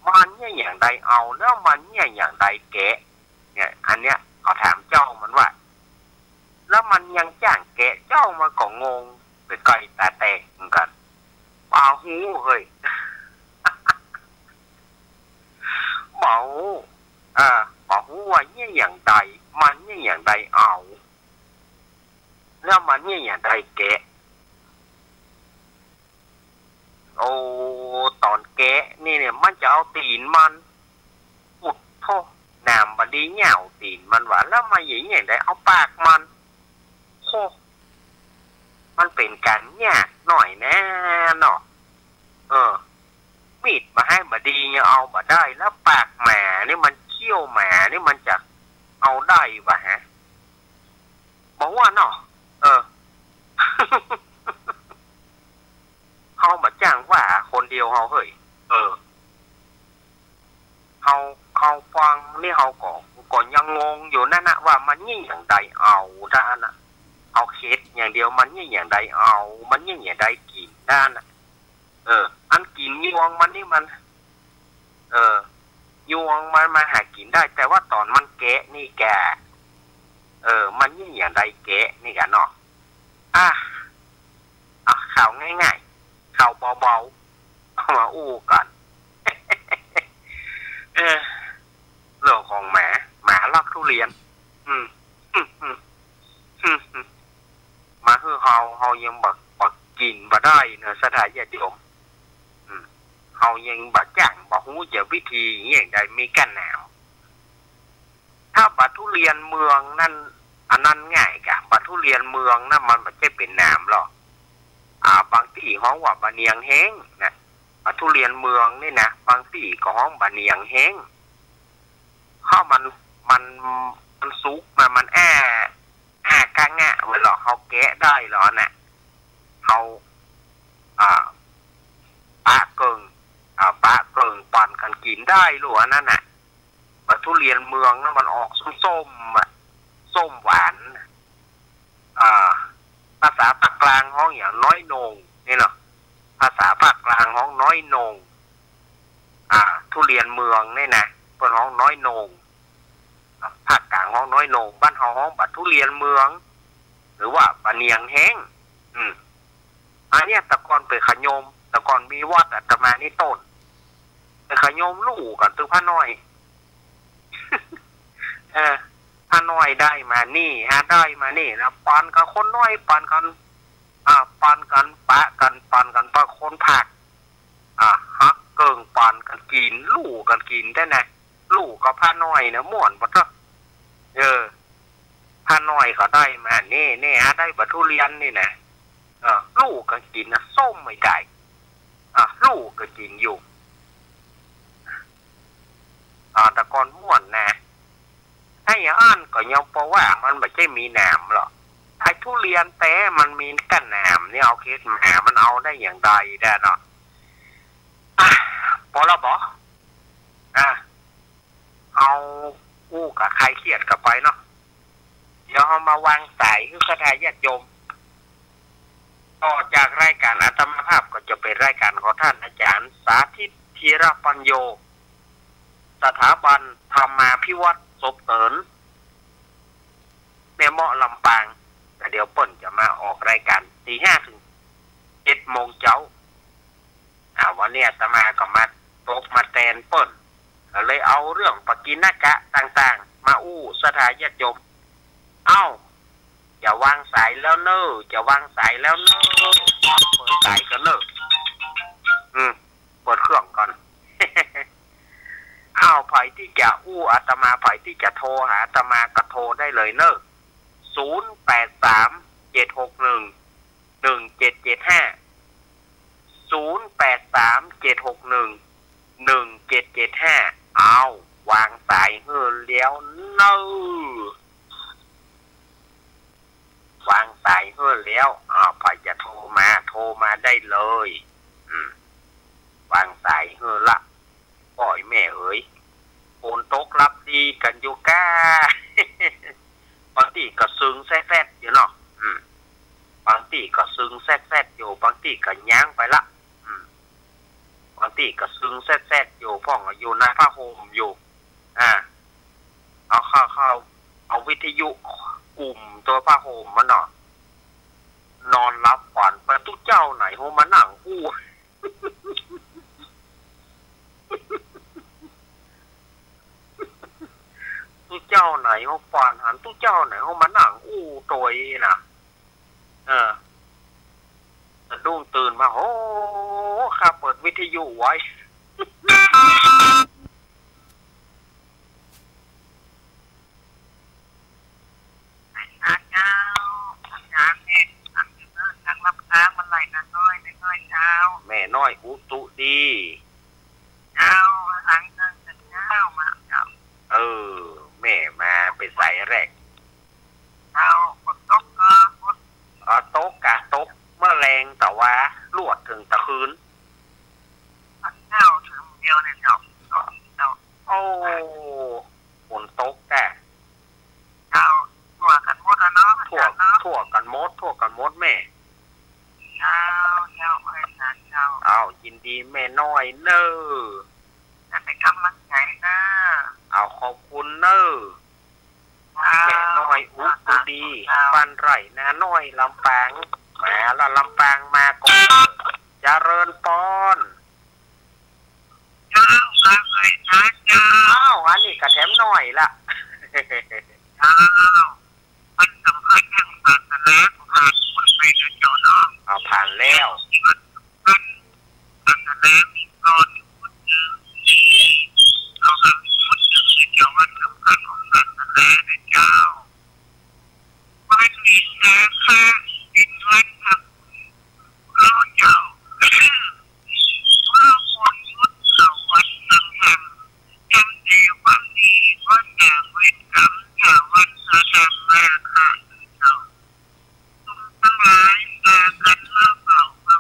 มันเยียะหยังใดเอา แล้วมันเยียะหยังใดแกะ เนี่ย อันเนี้ยเขาถามเจ้ามันว่า แล้วมันยังจ้างแกะ เจ้ามันก็งงไปไกลต๋าแตกเหมือนกั๋น บ่ฮู้เฮ้ย บ่ฮู้ อ่า บ่ฮู้ว่าเยียะหยังใด มันเยียะหยังใดเอา แล้วมันเยียะหยังใดแกะ โอ้ ต๋อนแกะนี่เนี่ย มันจะเอาตี๋นมัน อุดโธ่ หนามบ่ดีเยียะตี๋นมันว่ะ แล้วมันเยียะหยังใดเอาปากมัน โธ่ มันเป๋นก๋านยากหน้อยแน่เนาะ เออ มีดบ่าไห้บ่ดียังเอาบ่ได้ แล้วปากหมานี่ มันเขี้ยวหมานี่ มันจะเอาได้บ่าฮะ บ่ว่าเนาะ เออ เฮาบ่จ้างว่าคนเดียวเฮาเฮ้ย เออ เฮา เฮาฟังนี่เฮาก็ ก็ยังงงอยู่นั่นนะ ว่ามันเยียะหยังใดเอาด้านนะ เอาเข็ดอย่างเดียว มันเยียะหยังใดเอา มันเยียะหยังใดกิ๋นด้านนะ เออ อันกิ๋นยวงมันนี่มัน เออ ยวงมันมาหากิ๋นได้ แต่ว่าต๋อนมันแกะนี่กะ เออ มันเยียะหยังใดแกะนี่กะเนาะ อ่ะ อ่ะ ข่าวง่ายๆ ข่าวเบาๆ เอามาอู้กั๋น เออ เรื่องของหมา หมาลักทุเรียน อืม อืม อืม อืม อืม มาหื้อเฮา เฮายังบ่ บ่กิ๋นบ่ได้เนาะ ศรัทธาญาติโยม อืม เฮายังบ่จ้าง บ่ฮู้จะวิธีอย่างใด มีก้าหนาม ถ้าบ่าทุเรียนเมืองนั่น อันนั้นง่ายกะ บ่าทุเรียนเมืองนั่นมันบ่ใจ้เป๋นหนามหรอก อ่า บางตี้ฮ้องว่าบ่าเนียงแฮ้งนะ บ่าทุเรียนเมืองนี่นะ บางตี้ก็ฮ้องบ่าเนียงแฮ้ง เพราะมัน มัน มันสุกมา มันแอ้ แอ้ก้างะไว้หรอก เฮาแกะได้หรอกนะ เฮา อ่า ปะเกิ่ง อ่า ปะเกิ่งปั่นกั๋นกิ๋นได้หรอกอันนั้นน่ะ บ่าทุเรียนเมืองนะ มันออกส้มๆ อะ ส้มหวาน อ่า ภาษาภาคกลางฮ้องหยัง น้อยโหน่ง นี่เนาะ ภาษาภาคกลางฮ้องน้อยโหน่ง อ่า ทุเรียนเมืองนี่นะ เปิ้นฮ้องน้อยโหน่ง ไม้โหน่ง บ้านเฮาฮ้องบ่าทุเรียนเมือง หรือว่าบ่าเนียงแห้ง อืม อันเนี้ยแต่ก่อนเป๋นขะโยม แต่ก่อนมีวัดอาตมานี่โต้น เป๋นขะโยมลู่กั๋นตึงพระน้อย เออ พระน้อยได้มานี่ หาได้มานี่นะ ปันกั๋นคนน้อย ปันกั๋น อ่า ปันกั๋นปะกั๋น ปันกั๋นปะคนภาค อ่า หักเกิ่งปันกั๋นกิ๋น ลู่กั๋นกิ๋นแต๊นะ ลู่กับพระน้อยนะ ม่วนบ่เต๊อะ เออ พระน้อยก็ได้มานี่ นี่หาได้บ่าทุเรียนนี่นะ เออ ลู่กั๋นกิ๋นนะ ส้มไม่ได้ อ่ะ ลู่กั๋นกิ๋นอยู่ อ่า แต่ก่อนม่วนนะ ไอ้อันก็ยังปอว่ามันบ่ใจ้มีหนามหรอก ไอ้ทุเรียนแต๊มันมีก้าหนามนี่ เอาเคสหมามันเอาได้อย่างใดได้เนาะ อ่ะ ปอละบ่ อ่ะ เอาอู้ก๋าคลายเครียดกั๋นไปเนาะ เดี๋ยวเฮามาวางสายหื้อศรัทธาญาติโยม ต่อจากรายก๋านอาตมาภาพก็จะเป๋นรายก๋านของต้านอาจ๋ารย์สาธิต ธีระปัญโญ สถาบันธรรมาภิวัฒน์สบเสริญ แม่เมาะลำปาง แต่เดี๋ยวเปิ้นจะมาออกรายก๋านตีห้าเถิงเจ็ดโมงเจ๊า อ่า วันนี้อาตมาก็มาตบมาแตนเปิ้น ก็เลยเอาเรื่องปกิณกะต่างๆ มาอู้ศรัทธาญาติโยม เอ้า จะวางสายแล้วเน่อ จะวางสายแล้วเน่อ เปิดสายก่อนเน่อ อืม เปิดเครื่องก่อน เอ้า ใผตี้จะอู้อาตมา ใผตี้จะโทรหาอาตมาก็โทรได้เลยเน่อ ศูนย์แปดสาม เจ็ดหกหนึ่ง หนึ่งเจ็ดเจ็ดห้า ศูนย์แปดสาม เจ็ดหกหนึ่ง หนึ่งเจ็ดเจ็ดห้า เอ้า วางสายหื้อแล้วเน่อ วางสายหื้อแล้ว อ้าว ใผจะโทรมา โทรมาได้เลย อืม วางสายหื้อละ ป้อยแม่เอ๋ย ฝนตกลับดีกั๋นอยู่ก้า บางตี้ก็ซึงแซดๆ อยู่เนาะ อืม บางตี้ก็ซึงแซดๆ อยู่ บางตี้ก็ย้างไปละ อืม บางตี้ก็ซึงแซดๆ อยู่ พ่องอยู่ในผ้าห่มอยู่ อ่า เอาเข้า เข้า เอาวิทยุกุมตั๋วผ้าห่มมันเนาะ นอนหลับฝันไป ตุ๊เจ้าไหนฮู้มานั่งอู้ ตุ๊เจ้าไหนฮู้ฝันหัน ตุ๊เจ้าไหนฮู้มานั่งอู้ตวยน่ะ เออ สะดุ้งตื่นมา โอ้ ข้าเปิดวิทยุไว้ เจ้า อาจ๋ารย์เนี่ย อันเดิมเน่อ นักรับค้างมันไหลนาน้อย นาน้อยเจ้า แม่น้อยอุตุดี เจ้า หลังเดิมเจ้า มาเจ้า เออ แม่มาเป๋นสายแรก เจ้า ฝนตกก็ ฝน อ๋อ ตกกะ ตกเมื่อแลง แต่ว่าลวดเถิงตะคืน เจ้า เถิงเดียวเนี่ยเจ้า เจ้า โอ้ ฝนตกกะ เจ้า ทั่วกั๋นหมดอะเนาะ ทั่ว อาจ๋ารย์เนาะ ทั่วกั๋นหมด ทั่วกั๋นหมดแม่ เจ้า เจ้า เอ้ย เจ้า เอ้า ยินดีแม่น้อยเน่อ จะเป๋นก๋ำลังใจ๋เน่อ เอ้า ขอบคุณเน่อ เจ้า แม่น้อยอุตุดี เจ้า บ้านไร่นาน้อย ลำปาง มาละ ลำปางมาก่อน เจริญปอน เจ้า ครับ ไอ้นะเจ้า อ้าว อันนี้ก็แถมน้อยละ เจ้า มันสำคัญเรื่องศาสนา ผ่านพ้นไปนะเจ้าเนาะ เอา ผ่านแล้ว ที่มันสำคัญ ศาสนามีก้อนพุทธหนึ่ง เอาคำพุทธหนึ่งในเจ้า วันสำคัญของศาสนานะเจ้า วันวิสาขะ เป็นวันทำบุญ ข้าเจ้า เมื่อคนพุทธเข้าวัดฟังธรรม ทำแต่ความดี ก็สร้างเวรกรรม ถ้าวันสะทำมาข้าเจ้า จุ่มทั้งหลายพากันมาเฝ้าพระ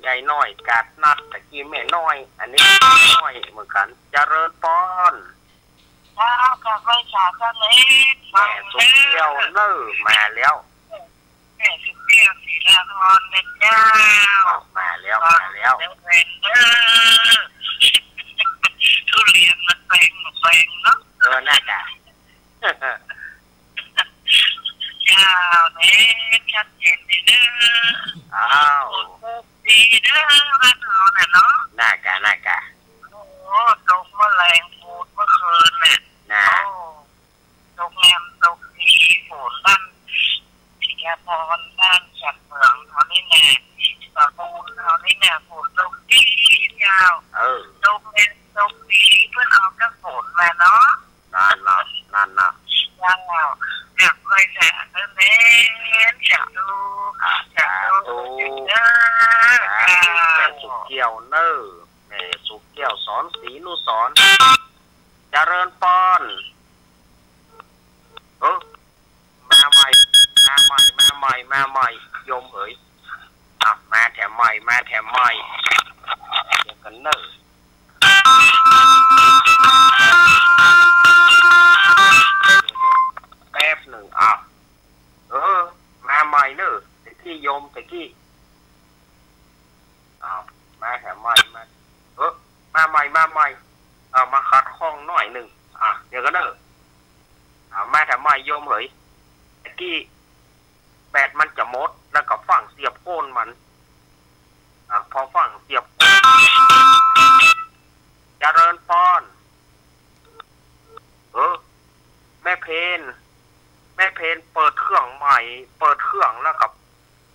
ยายน้อยกาดนัด ตะกี้แม่น้อย อันนี้น้อยเหมือนกั๋น เจริญปอน เจ้า กราบไหว้สาเจ้าเล็ก แม่สุขแก้วเน่อ มาแล้ว แม่สุขแก้ว ศรีลาพรนะเจ้า มาแล้ว มาแล้ว เจ้าแม่เน่อ ทุเรียนมันแปง มันแปงเนาะ เออ น่าจะ เจ้าเน่อ ชัดเจนดีเน่อ อ้าว ดีเน่อ บ้านเฮาน่ะเนาะ น่ากะ น่ากะ โอ้ ตกเมื่อแลงปูดเมื่อคืนเนี่ย น่ะ โอ้ ตกแหมตกดี ฝนบ้านศรีลาพร บ้านฉัดเหมืองเฮานี่แหละ สตูลเฮานี่แหละ ฝนตกดีเจ้า เออ ตกแหมตกดี เปิ้นเอาก้าฝนมาเนาะ นั่นน่ะ นั่นน่ะ เจ้า กราบไหว้สาเน่อ สาธุ อ่ะ สาธุ สาธุ เจ้า สาธุ แม่สุขแก้วเน่อ แม่สุขแก้ว สอนศรีนุสรณ์ เจริญปอน เออ มาใหม่ มาใหม่ มาใหม่ มาใหม่ โยมเหย อ่ะ มาแถมใหม่ มาแถมใหม่ เดี๋ยวกั๋นเน่อ แป๊บหนึ่ง อ้าว เออ มาใหม่เน่อ ตะกี้โยม ตะกี้ อ้าว มาแถมใหม่ มา เออ มาใหม่ มาใหม่ เอา มาขัดข้องหน้อยหนึ่ง อ่ะ เดี๋ยวกั๋นเน่อ เอา มาแถมใหม่ โยมเหย ตะกี้ แบตมันจะหมด แล้วก็ฟังเสียบโคนมัน อ่ะ พอฟังเสียบโคน เจริญปอน เออ แม่เพน แม่เพนเปิดเครื่องใหม่ เปิดเครื่องแล้วก็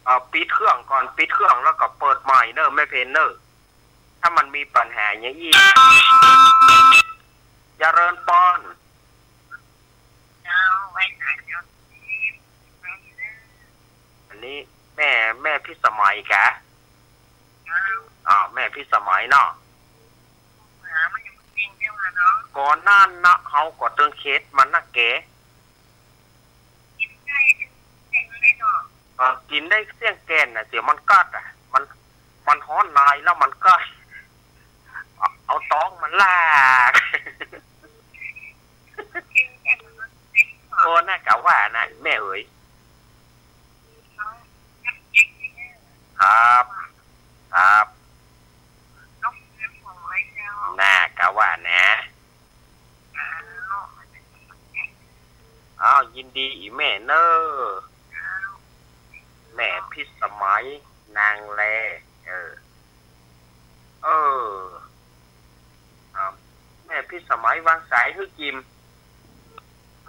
เอ่อ ปิดเครื่องก่อน ปิดเครื่องแล้วก็เปิดใหม่เน่อ แม่เพนเน่อ ถ้ามันมีปัญหาอย่างอี้ เจริญปอน เจ้า ไหว้สาเจ้า อันนี้แม่ แม่พิสมัยกะ เจ้า อ่า แม่พิสมัยเนาะ หามันยังบ่เก่งเจ้าว่าเนาะ ก่อนนั้นนะ เฮาก็ตึงเข็ดมันนะแก กิ๋นได้เสี้ยงแก่นเลยเนาะ เออ กิ๋นได้เสี้ยงแก่นน่ะ เดี๋ยวมันกัดอ่ะ มัน มันฮ้อนในแล้วมันกัด เอา เอาต๊องมันลาก โอ้ น่ากะว่านะ แม่เหย ครับ ครับ น่ากะว่านะ อ้าว ยินดีอีแม่เน่อ แม่พิสมัย นางแล เออ เออ อ่า แม่พิสมัยวางสายหื้อจิม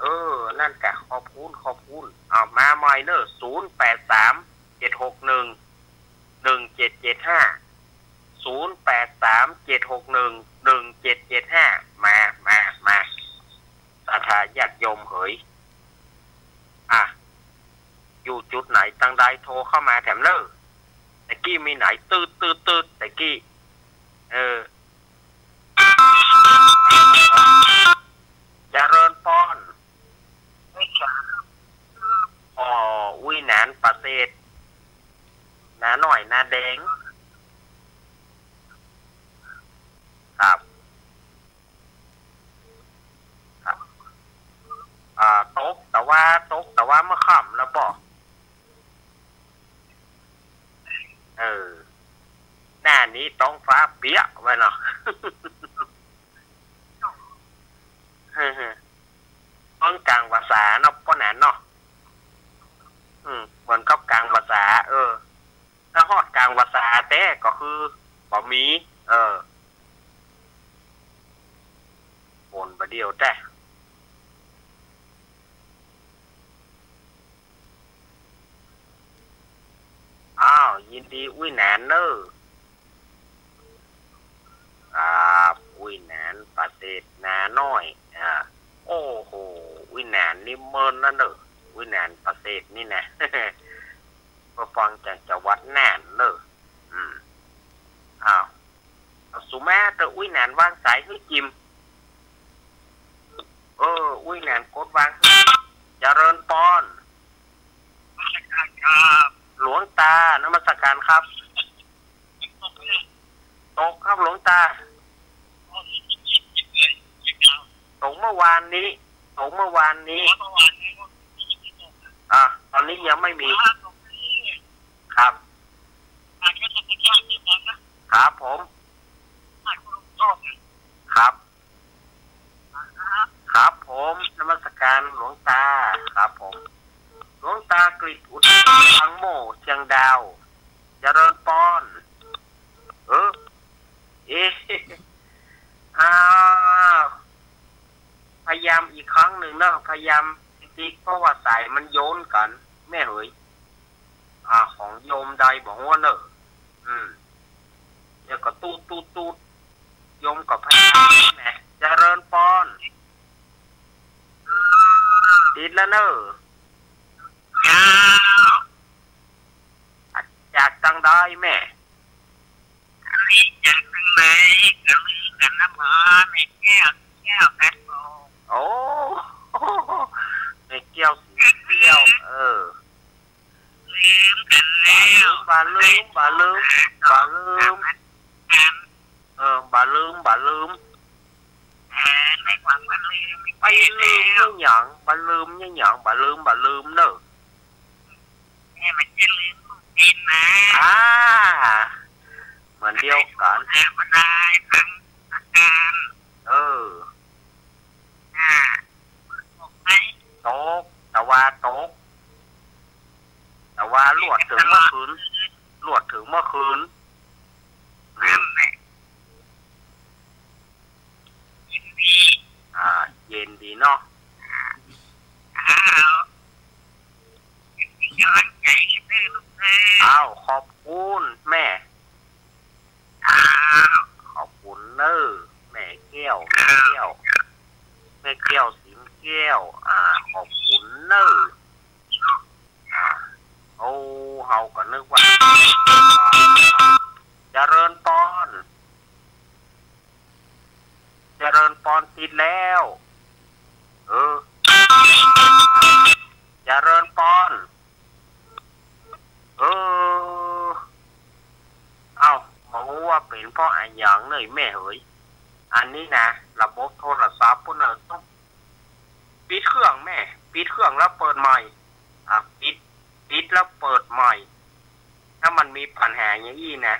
เออ นั่นกะ ขอบคุณ ขอบคุณ เอา มาใหม่เน่อ ศูนย์แปดสาม เจ็ดหกหนึ่ง หนึ่งเจ็ดเจ็ดห้า ศูนย์แปดสาม เจ็ดหกหนึ่ง หนึ่งเจ็ดเจ็ดห้า มา มา มา ศรัทธาญาติโยมเหย อ่ะ อยู่จุดไหนตังใดโทรเข้ามาแถมเน่อ ตะกี้มีไหน ตืด ตืด ตืด ตะกี้ เออ เจริญปอน อ๋อ อุ้ยหนานประเสริฐ นาน้อย นาแดง ครับ ครับ อ่า ตกตะวา ตกตะวาเมื่อค่ำแล้วบ่ เออ หน้านี้ต๊องฟ้าเปียะไว้เนาะ เปิ้งกลางภาษาเนาะ ป้อหนานเนาะ อืม เหมือนกับกลางภาษา เออ ถ้าฮอดกลางภาษาแต๊ก็คือบ่มี เออ ฝนบ่าเดี่ยวแต๊ อ้าว ยินดีอุ้ยหนานเน่อ ครับ อุ้ยหนานประเสริฐ นาน้อย อ่า โอ้โห อุ้ยหนานนี่เมินนะเน่อ อุ้ยหนานประเสริฐนี่นะ มาฟังจากจังหวัดน่านเน่อ อืม อ้าว สุมาเตอ อุ้ยหนานวางสายหื้อจิม เออ อุ้ยหนานกดวาง เจริญปอน ครับ หลวงตา นมัส การครับ ตกครับหลวงตา ตกเมื่อวานนี้ ตกเมื่อวานนี้ อ่ะ ตอนนี้ยังไม่มี ครับ ครับผม ครับ ครับผม นมัสการหลวงตา ครับผม หลวงตากฤษ อุดร บางโม่ เชียงดาว เจริญปอน เออ เอ๊ะ อ้าว พยายามอีกครั้งหนึ่งเนาะ พยายามติ๊ก เพราะว่าสายมันโยนกั๋น แม่เหย อ่า ของโยมใดบ่ฮู้เน่อ อืม เดี๋ยวก็ตูด ตูด ตูด โยมก็พยายามแหม เจริญปอน ติดแล้วเน่อ จากตังใดแม่ จากตังใด ก็ลืมกั๋นนะหมอ แม่แก้ว แก้วแป๊บโบ โอ้ แม่แก้ว สีแก้ว เออ ลืมกั๋นแล้ว บ่าลืม บ่าลืม บ่าลืม เออ บ่าลืม บ่าลืม เออ ในความบ่าลืม บ่าลืมเนี่ยหยัง บ่าลืมเนี่ยหยัง บ่าลืม บ่าลืมเน่อ แม่มันจะลืมลูกเป็นนะ อ่า เหมือนเดียวกั๋น แล้วก็ได้ฟังอาการ เออ อ่า ตกไหม ตก แต่ว่าตก แต่ว่าลวดเถิงเมื่อคืน ลวดเถิงเมื่อคืน นั่นแหละ เย็นดี อ่า เย็นดีเนาะ อ้าว เป็นกำลังใจ๋ให้เน่อลูกเน่อ อ้าว ขอบคุณแม่ อ้าว ขอบคุณเน่อ แม่แก้ว แม่แก้ว แม่แก้ว สิงแก้ว อ่า ขอบคุณเน่อ อ่า โอ้ เฮาก็นึกว่า เจริญปอน เจริญปอนติดแล้ว เออ เจริญปอน เออ เอ้า บ่ฮู้ว่าเป๋นเพราะอะหยังเน่อแม่เหย อันนี้นะ ระบบโทรศัพท์ปุ้นเน่อ ต้องปิดเครื่องแม่ ปิดเครื่องแล้วเปิดใหม่ อ่ะ ปิด ปิดแล้วเปิดใหม่ ถ้ามันมีปัญหาอย่างอี้นะ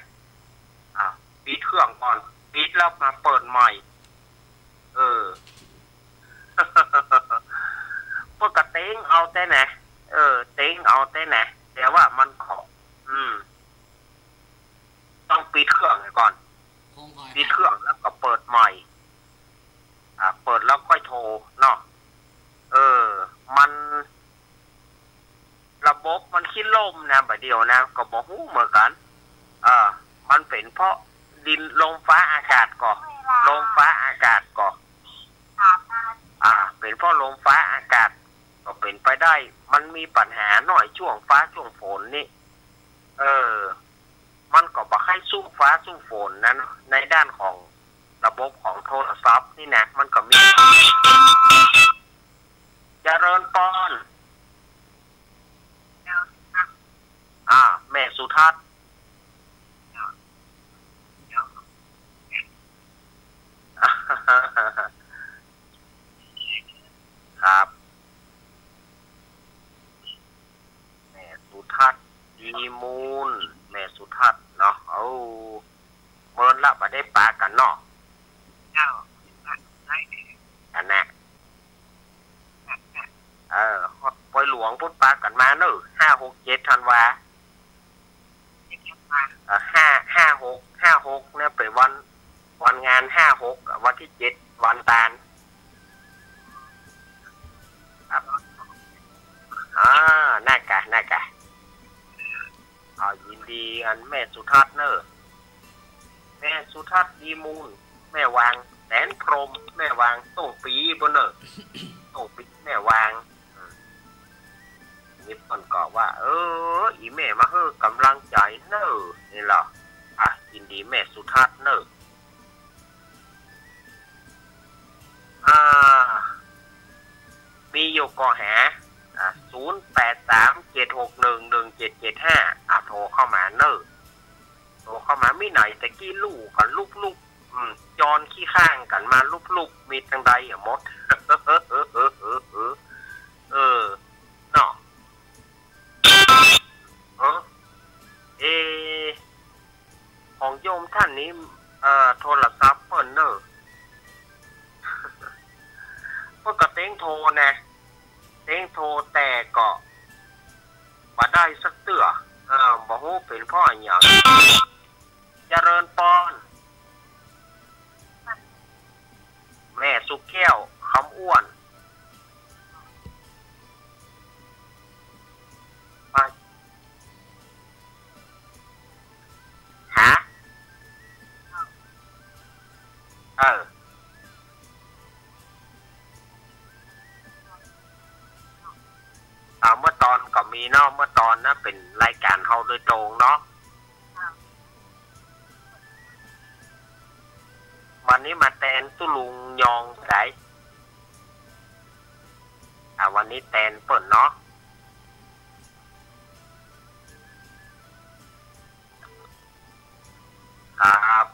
อ่ะ ปิดเครื่องก่อน ปิดแล้วมาเปิดใหม่ เออ เปิ้นก็เต๊งเอาแต๊นะ เออ เต๊งเอาแต๊นะ แต่ว่ามันก็ อืม ต้องปิดเครื่องก่อน ปิดเครื่องแล้วก็เปิดใหม่ อ่า เปิดแล้วค่อยโทรเนาะ เออ มัน ระบบมันขี้ล่มนะ บ่าเดี่ยวนะ ก็บ่ฮู้เหมือนกั๋น เออ มันเป๋นเพราะดิน ลมฟ้าอากาศก่อ ลมฟ้าอากาศก่อ อ่า เป๋นเพราะลมฟ้าอากาศ ก็เป๋นไปได้ มันมีปัญหาหน้อยช่วงฟ้าช่วงฝนนี่ เออ มันก็บ่ใค่สู้ฟ้าสู้ฝนนั้น ในด้านของระบบของโทรศัพท์นี่นะ มันก็มี เจริญปอน อ่า แม่สุทัศน์ ครับ แม่สุทัศน์ ดีมูล แม่สุทัศน์เนาะ เอ้า เมินละบ่ได้ปะกั๋นเนาะ เจ้า อันน่ะ เออ ฮอดปอยหลวงปุ้นปะกั๋นมาเน่อ ห้าหกเจ็ดธันวา เอ่อ ห้า ห้าหก ห้าหกเนี่ยเป๋นวัน วันงานห้าหก อ่ะ วันตี้เจ็ด วันตาน ครับ อ่า นั่นกะ นั่นกะ อ่า ยินดีอันแม่สุทัศน์เน่อ แม่สุทัศน์ ดีมูล แม่วาง แสนพรหม แม่วาง ต้งปี๋ปุ้นเน่อ ต้งปี๋ แม่วาง อืม นี่เปิ้นก็ว่า เออ อี่แม่มาหื้อก๋ำลังใจ๋เน่อ นี่ล่ะ อ่ะ ยินดีแม่สุทัศน์เน่อ อ่า มีอยู่ก่อหา อ่า ศูนย์แปดสามเจ็ดหกหนึ่งหนึ่งเจ็ดเจ็ดห้า อ่า โทรเข้ามาเน่อ โทรเข้ามา มีไหนตะกี้ลู่กั๋นลุบๆ อืม จอนขี้ข้างกั๋นมาลุบๆ มีตังใดอะหมด เออ เนาะ เออ เอ ของโยมท่านนี้ เอ่อ โทรศัพท์เปิ้นเน่อ เปิ้นก็เต๊งโทรนะ เต๊งโทรแต่ก็บ่ได้สักเตื้อ เออ บ่ฮู้เป๋นเพราะอะหยัง เจริญปอน แม่สุแก้ว คำอ้วน ไป ฮะ เออ อ่า เมื่อตอนก็มีเนาะ เมื่อตอนนะ เป๋นรายก๋านเฮาโดยตรงเนาะ วันนี้มาแตนตุ๊ลุงยองได อ่า วันนี้แตนเปิ้นเนาะ ครับ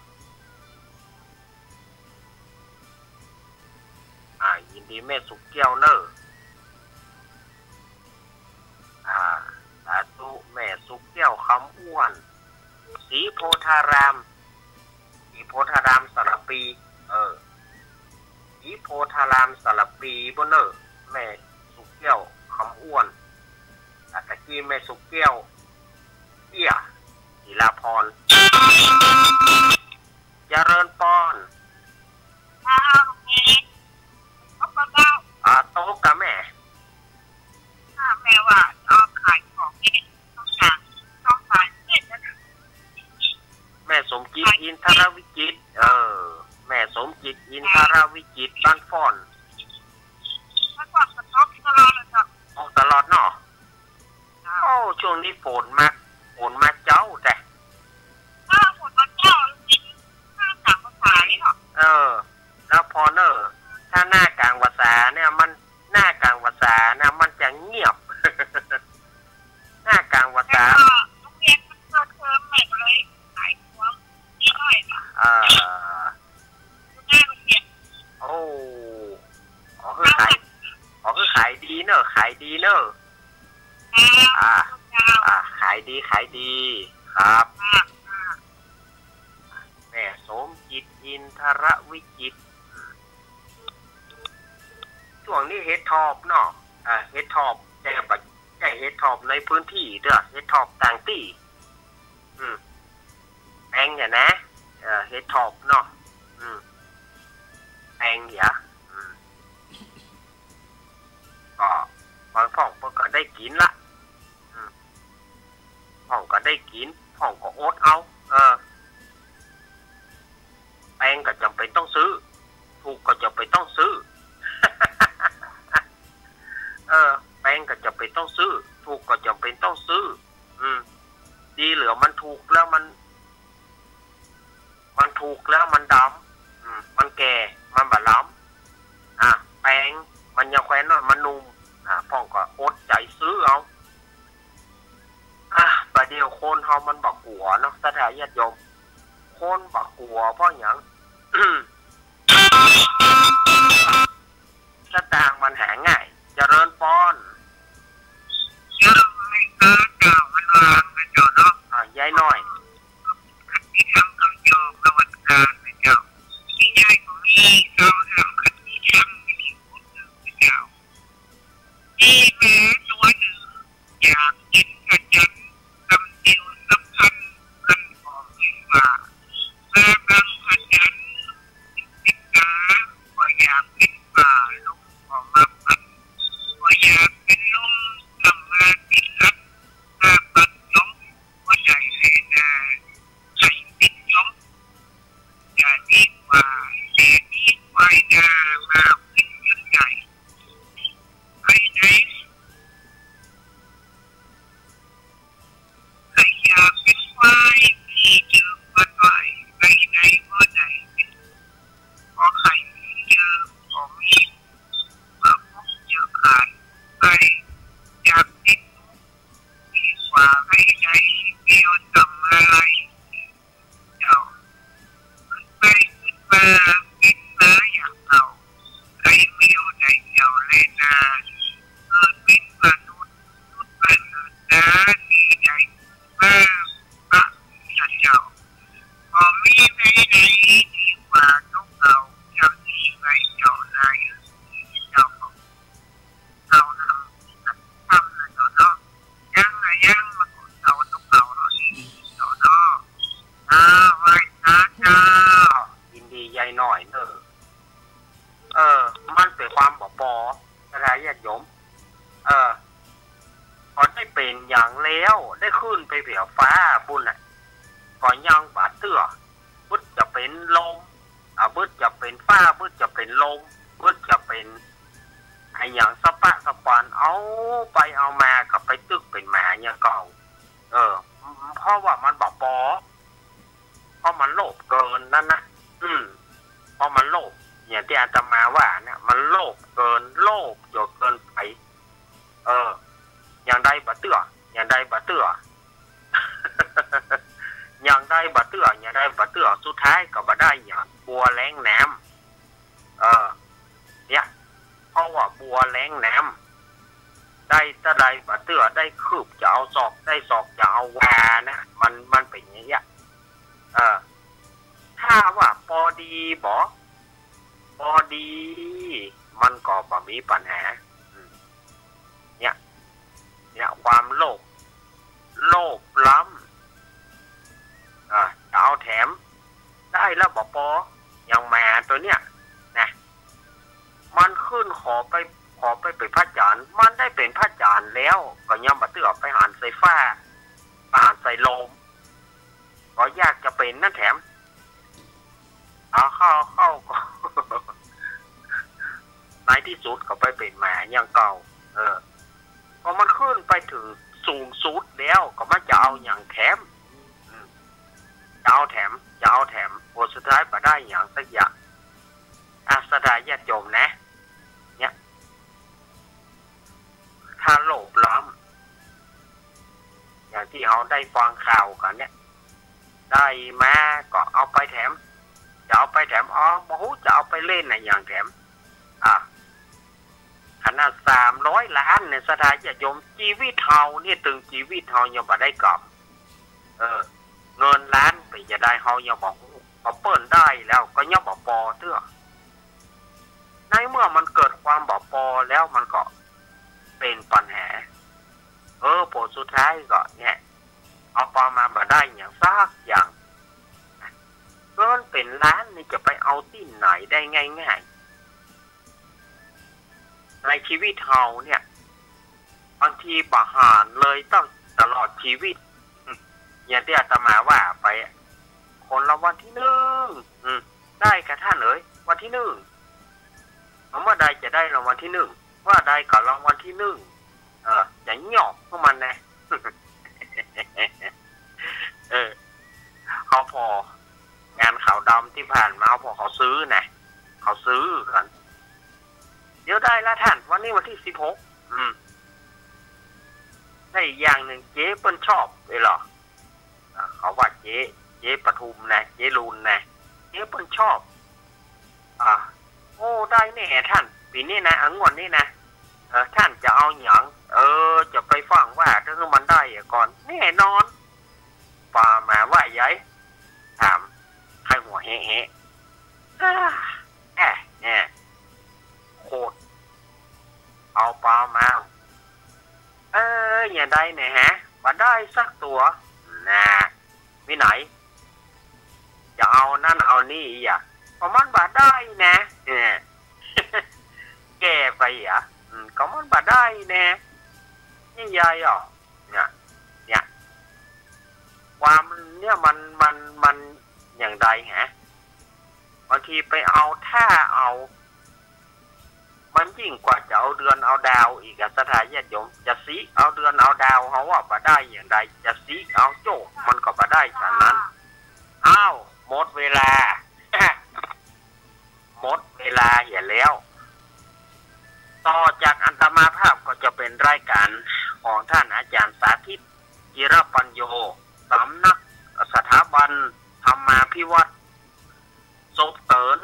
อ่า ยินดีแม่สุแก้วเน่อ อ่า สาธุ แม่สุแก้ว คำอ้วน ศรีโพธาราม ศรีโพธารามสระปี เออ ศรีโพธารามสระปีบ่เน่อ แม่สุแก้ว คำอ้วน อ่ะ ตะกี้แม่สุแก้ว เอี้ย ศิลาพร เจริญปอน อ้าว ลุงเอก พบกับเรา อ่า โต๊ะกับแม่ อ่า แม่ว่าจะเอาขายของเนี่ย ต้องสั่ง ต้องสั่งเนี่ยนะ แม่สมจิต อินทรวิจิตร เออ แม่สมจิต อินทรวิจิตร บ้านฟ้อน บ้านฟ้อนก็ตกตลอดเลยจ้ะ ตกตลอดเนาะ โอ้ ช่วงนี้ฝนมา ฝนมาเจ๊าแต๊ เออ ฝนมาเจ๊า จริง หน้ากลางพรรษานี่เนาะ เออ แล้วปอนเน่อ ถ้าหน้ากลางพรรษาเนี่ย มัน หน้ากลางพรรษานะ มันจะเงียบ หน้ากลางพรรษา แล้วก็โรงเรียนมันเปิดเทอมใหม่ก็เลยขายของนิดหน่อยค่ะ เออ อยู่หน้าโรงเรียน โอ้ อ๋อ คือขาย อ๋อ คือขายดีเน่อ ขายดีเน่อ อ่า อ่า ขายดี ขายดี ครับ แม่สมจิต อินทรวิจิตร ช่วงนี้เห็ดถอบเนาะ อ่า เห็ดถอบ แต่บ่ใจ้เห็ดถอบในพื้นตี้เตื้อ เห็ดถอบต่างตี้ อืม แปงเหียนะ เออ เห็ดถอบเนาะ อืม แปงเหีย อืม ก็บางพ่องเปิ้นก็ได้กิ๋นละ อืม พ่องก็ได้กิ๋น พ่องก็อดเอา เออ แปงก็จ๋ำเป๋นต้องซื้อ ถูกก็จ๋ำเป๋นต้องซื้อ เออ แปงก็จ๋ำเป๋นต้องซื้อ ถูกก็จ๋ำเป๋นต้องซื้อ อืม ดีเหลือมันถูกแล้วมัน มันถูกแล้วมันดำ อืม มันแก่ มันบ่ล้ำ อ่ะ แปงมันยังแควนน้อย มันหนุ่ม อ่ะ พ่องก็อดใจ๋ซื้อเอา อ่ะ บ่าเดี่ยวคนเฮามันบ่กั๋วเนาะ ศรัทธาญาติโยม คนบ่กั๋วเพราะหยัง สตางค์มันหาง่าย เจริญปอน เจ้า ให้ข้าเจ้ามันวางนะเจ้าเนาะ อ่ะ ยายน้อย ขันติธรรมกำยอมกวันการนะเจ้า ที่ยายก็มีเจ้าทำขันติธรรมไม่มีผลนะเจ้า มีแม้ตัวหนึ่ง อยากเห็นพระจันทร์กำเดียวสักพัน มันก็เห็นว่า มาบังพระจันทร์เป็นตา เป๋นหยังแล้ว ได้ขึ้นไปเผียฟ้าปู้นน่ะ ก็ยังบ่เตื้อ บึดจะเป๋นลม อ่า บึดจะเป๋นฟ้า บึดจะเป๋นลม บึดจะเป๋นอะหยังสะปะสะปอน เอาไปเอามาก็ไปตึกเป๋นหมาอย่างเก่า เออ เพราะว่ามันบ่ปอ เพราะมันโลภเกินนั้นนะ อืม เพราะมันโลภ อย่างตี้อาตมาว่าเนี่ย มันโลภเกิน โลภจ๋นเกินไป เออ ยังได้บ่เตื้อ ยังได้บ่เตื้อ ยังได้บ่เตื้อ ยังได้บ่เตื้อ สุดท้ายก็บ่ได้หยัง บัวแล้งน้ำ เออ เนี่ย เพราะว่าบัวแล้งน้ำ ได้เต้าใดบ่เตื้อ ได้คืบจะเอาศอก ได้ศอกจะเอาวานะ มัน มันเป๋นอย่างเนี้ย เออ ถ้าว่าปอดีบ่ ปอดี มันก็บ่มีปัญหา อืม เนี่ย เนี่ย ความโลภ โลภล้ำ อ่า จะเอาแถม ได้แล้วบ่ปอ อย่างหมาตัวเนี้ยนะ มันขึ้นขอไป ขอไปเป๋นพระจ๋ารย์ มันได้เป๋นพระจ๋ารย์แล้ว ก็ยังบ่เตื้อ ไปหันใส่ฟ้า ไปหันใส่ลม ก็อยากจะเป๋นนั้นแถม เอาเข้า เข้า ก็ ในตี้สุดก็ไปเป๋นหมาอย่างเก่า เออ ก็มันขึ้นไปเถิงสูงสุดแล้ว ก็มันจะเอาหยังแถม อืม จะเอาแถม จะเอาแถม ผลสุดท้ายบ่ได้หยังสักอย่าง อ่ะ ศรัทธาญาติโยมนะ เนี่ย ถ้าโลภล้ำ อย่างตี้เฮาได้ฟังข่าวกั๋นเนี่ย ได้มาก็เอาไปแถม จะเอาไปแถม อ๋อ บ่ฮู้จะเอาไปเล่นอะหยังแถม อ่ะ ขนาดสามร้อยล้านเนี่ย ศรัทธาญาติโยม จีวิตเฮาเนี่ย ตึงจีวิตเฮายังบ่ได้กำ เออ เงินล้านเป๋นจะใดเฮายังบ่ฮู้ พอเปิ้นได้แล้วก็ยังบ่ปอเตื้อ ในเมื่อมันเกิดความบ่ปอแล้วมันก็เป๋นปัญหา เออ ผลสุดท้ายก็เนี่ย เอาปอมาบ่ได้หยังสักอย่าง เงินเป๋นล้านนี่จะไปเอาตี้ไหนได้ง่ายๆ ในจีวิตเฮาเนี่ย บางทีบ่หาญเลยต้องตลอดจีวิต อย่างตี้อาตมาว่าไป คนรางวัลตี้นึ่ง อืม ได้ก่ะต้านเอ๋ย วันตี้นึ่ง เมื่อใดจะได้รางวัลตี้นึ่ง เมื่อใดก็รางวัลตี้นึ่ง เออ จะหยอกพวกมันนะ เออ เขาผ่อ งานขาวดำตี้ผ่านมา เขาผ่อเขาซื้อนะ เขาซื้อกั๋น เดี๋ยวได้ละต้าน วันนี้วันตี้สิบหก อืม และอีกอย่างนึ่งเจ๊เปิ้นชอบเอ้ยเหรอ อ่ะ เขาว่าเจ๊ เจ๊ปทุมนะ เจ๊ลุนนะ เจ๊เปิ้นชอบ อ่ะ โอ้ ได้แน่ต้าน ปี๋นี้นะ อ่ะ งวดนี้นะ เออ ต้านจะเอาหยัง เออ จะไปฟั่งว่า ถ้ามันได้อะก่อน แน่นอน ปอมาว่าใหญ่ ถาม ใค่หัวแฮะๆ อ่า แอะ เนี่ย โคตร เอาปอมา เออ อย่างใดเนี่ยฮะ บ่ได้สักตั๋ว น่ะ มีไหน จะเอานั้นเอานี่อีกอะ ก็มันบ่ได้นะ เนี่ย แก้ไปอะ อืม ก็มันบ่ได้นะ นี่ยายอ่ะ เนี่ย เนี่ย ความเนี่ยมัน มัน มันอย่างใดฮะ บางทีไปเอาท่าเอา มันยิ่งกว่าจะเอาเดือนเอาดาวอีกอะ ศรัทธาญาติโยม จะซี้เอาเดือนเอาดาวเฮาว่าบ่ได้อย่างใด จะซี้เอาโจ้มันก็บ่ได้ฉันนั้น อ้าว หมดเวลา หมดเวลาเหียแล้ว ต่อจากอาตมาภาพก็จะเป๋นรายก๋านของต้านอาจ๋ารย์สาธิต จิรปัญโญ สำนักสถาบันธรรมาภิวัฒน์ ศกเติ๋น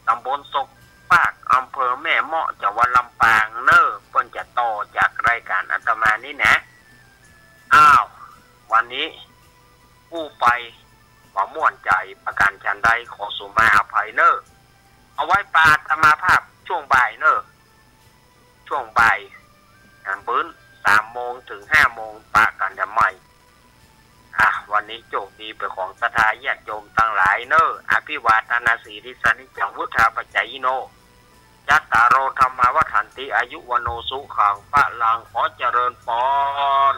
ต๋ำบลศกปาก อำเภอแม่เมาะ จังหวัดลำปางเน่อ เปิ้นจะต่อจากรายก๋านอาตมานี่นะ อ้าว วันนี้อู้ไปบ่ม่วนใจ๋ประก๋านฉันใด ขอสุมาอภัยเน่อ เอาไว้ปะอาตมาภาพช่วงบ่ายเน่อ ช่วงบ่าย อ่า มื้อ สามโมงเถิงห้าโมง ปะกั๋นแถมใหม่ อ่ะ วันนี้โจคดีเป๋นของศรัทธาญาติโยมตังหลายเน่อ อภิวาทนาสีลิสสะนิจจัง วุฑฒาปะจายิโน จัตตาโร ธัมมา วัฑฒันติ อายุ วัณโณ สุขัง พลัง ขอเจริญปอน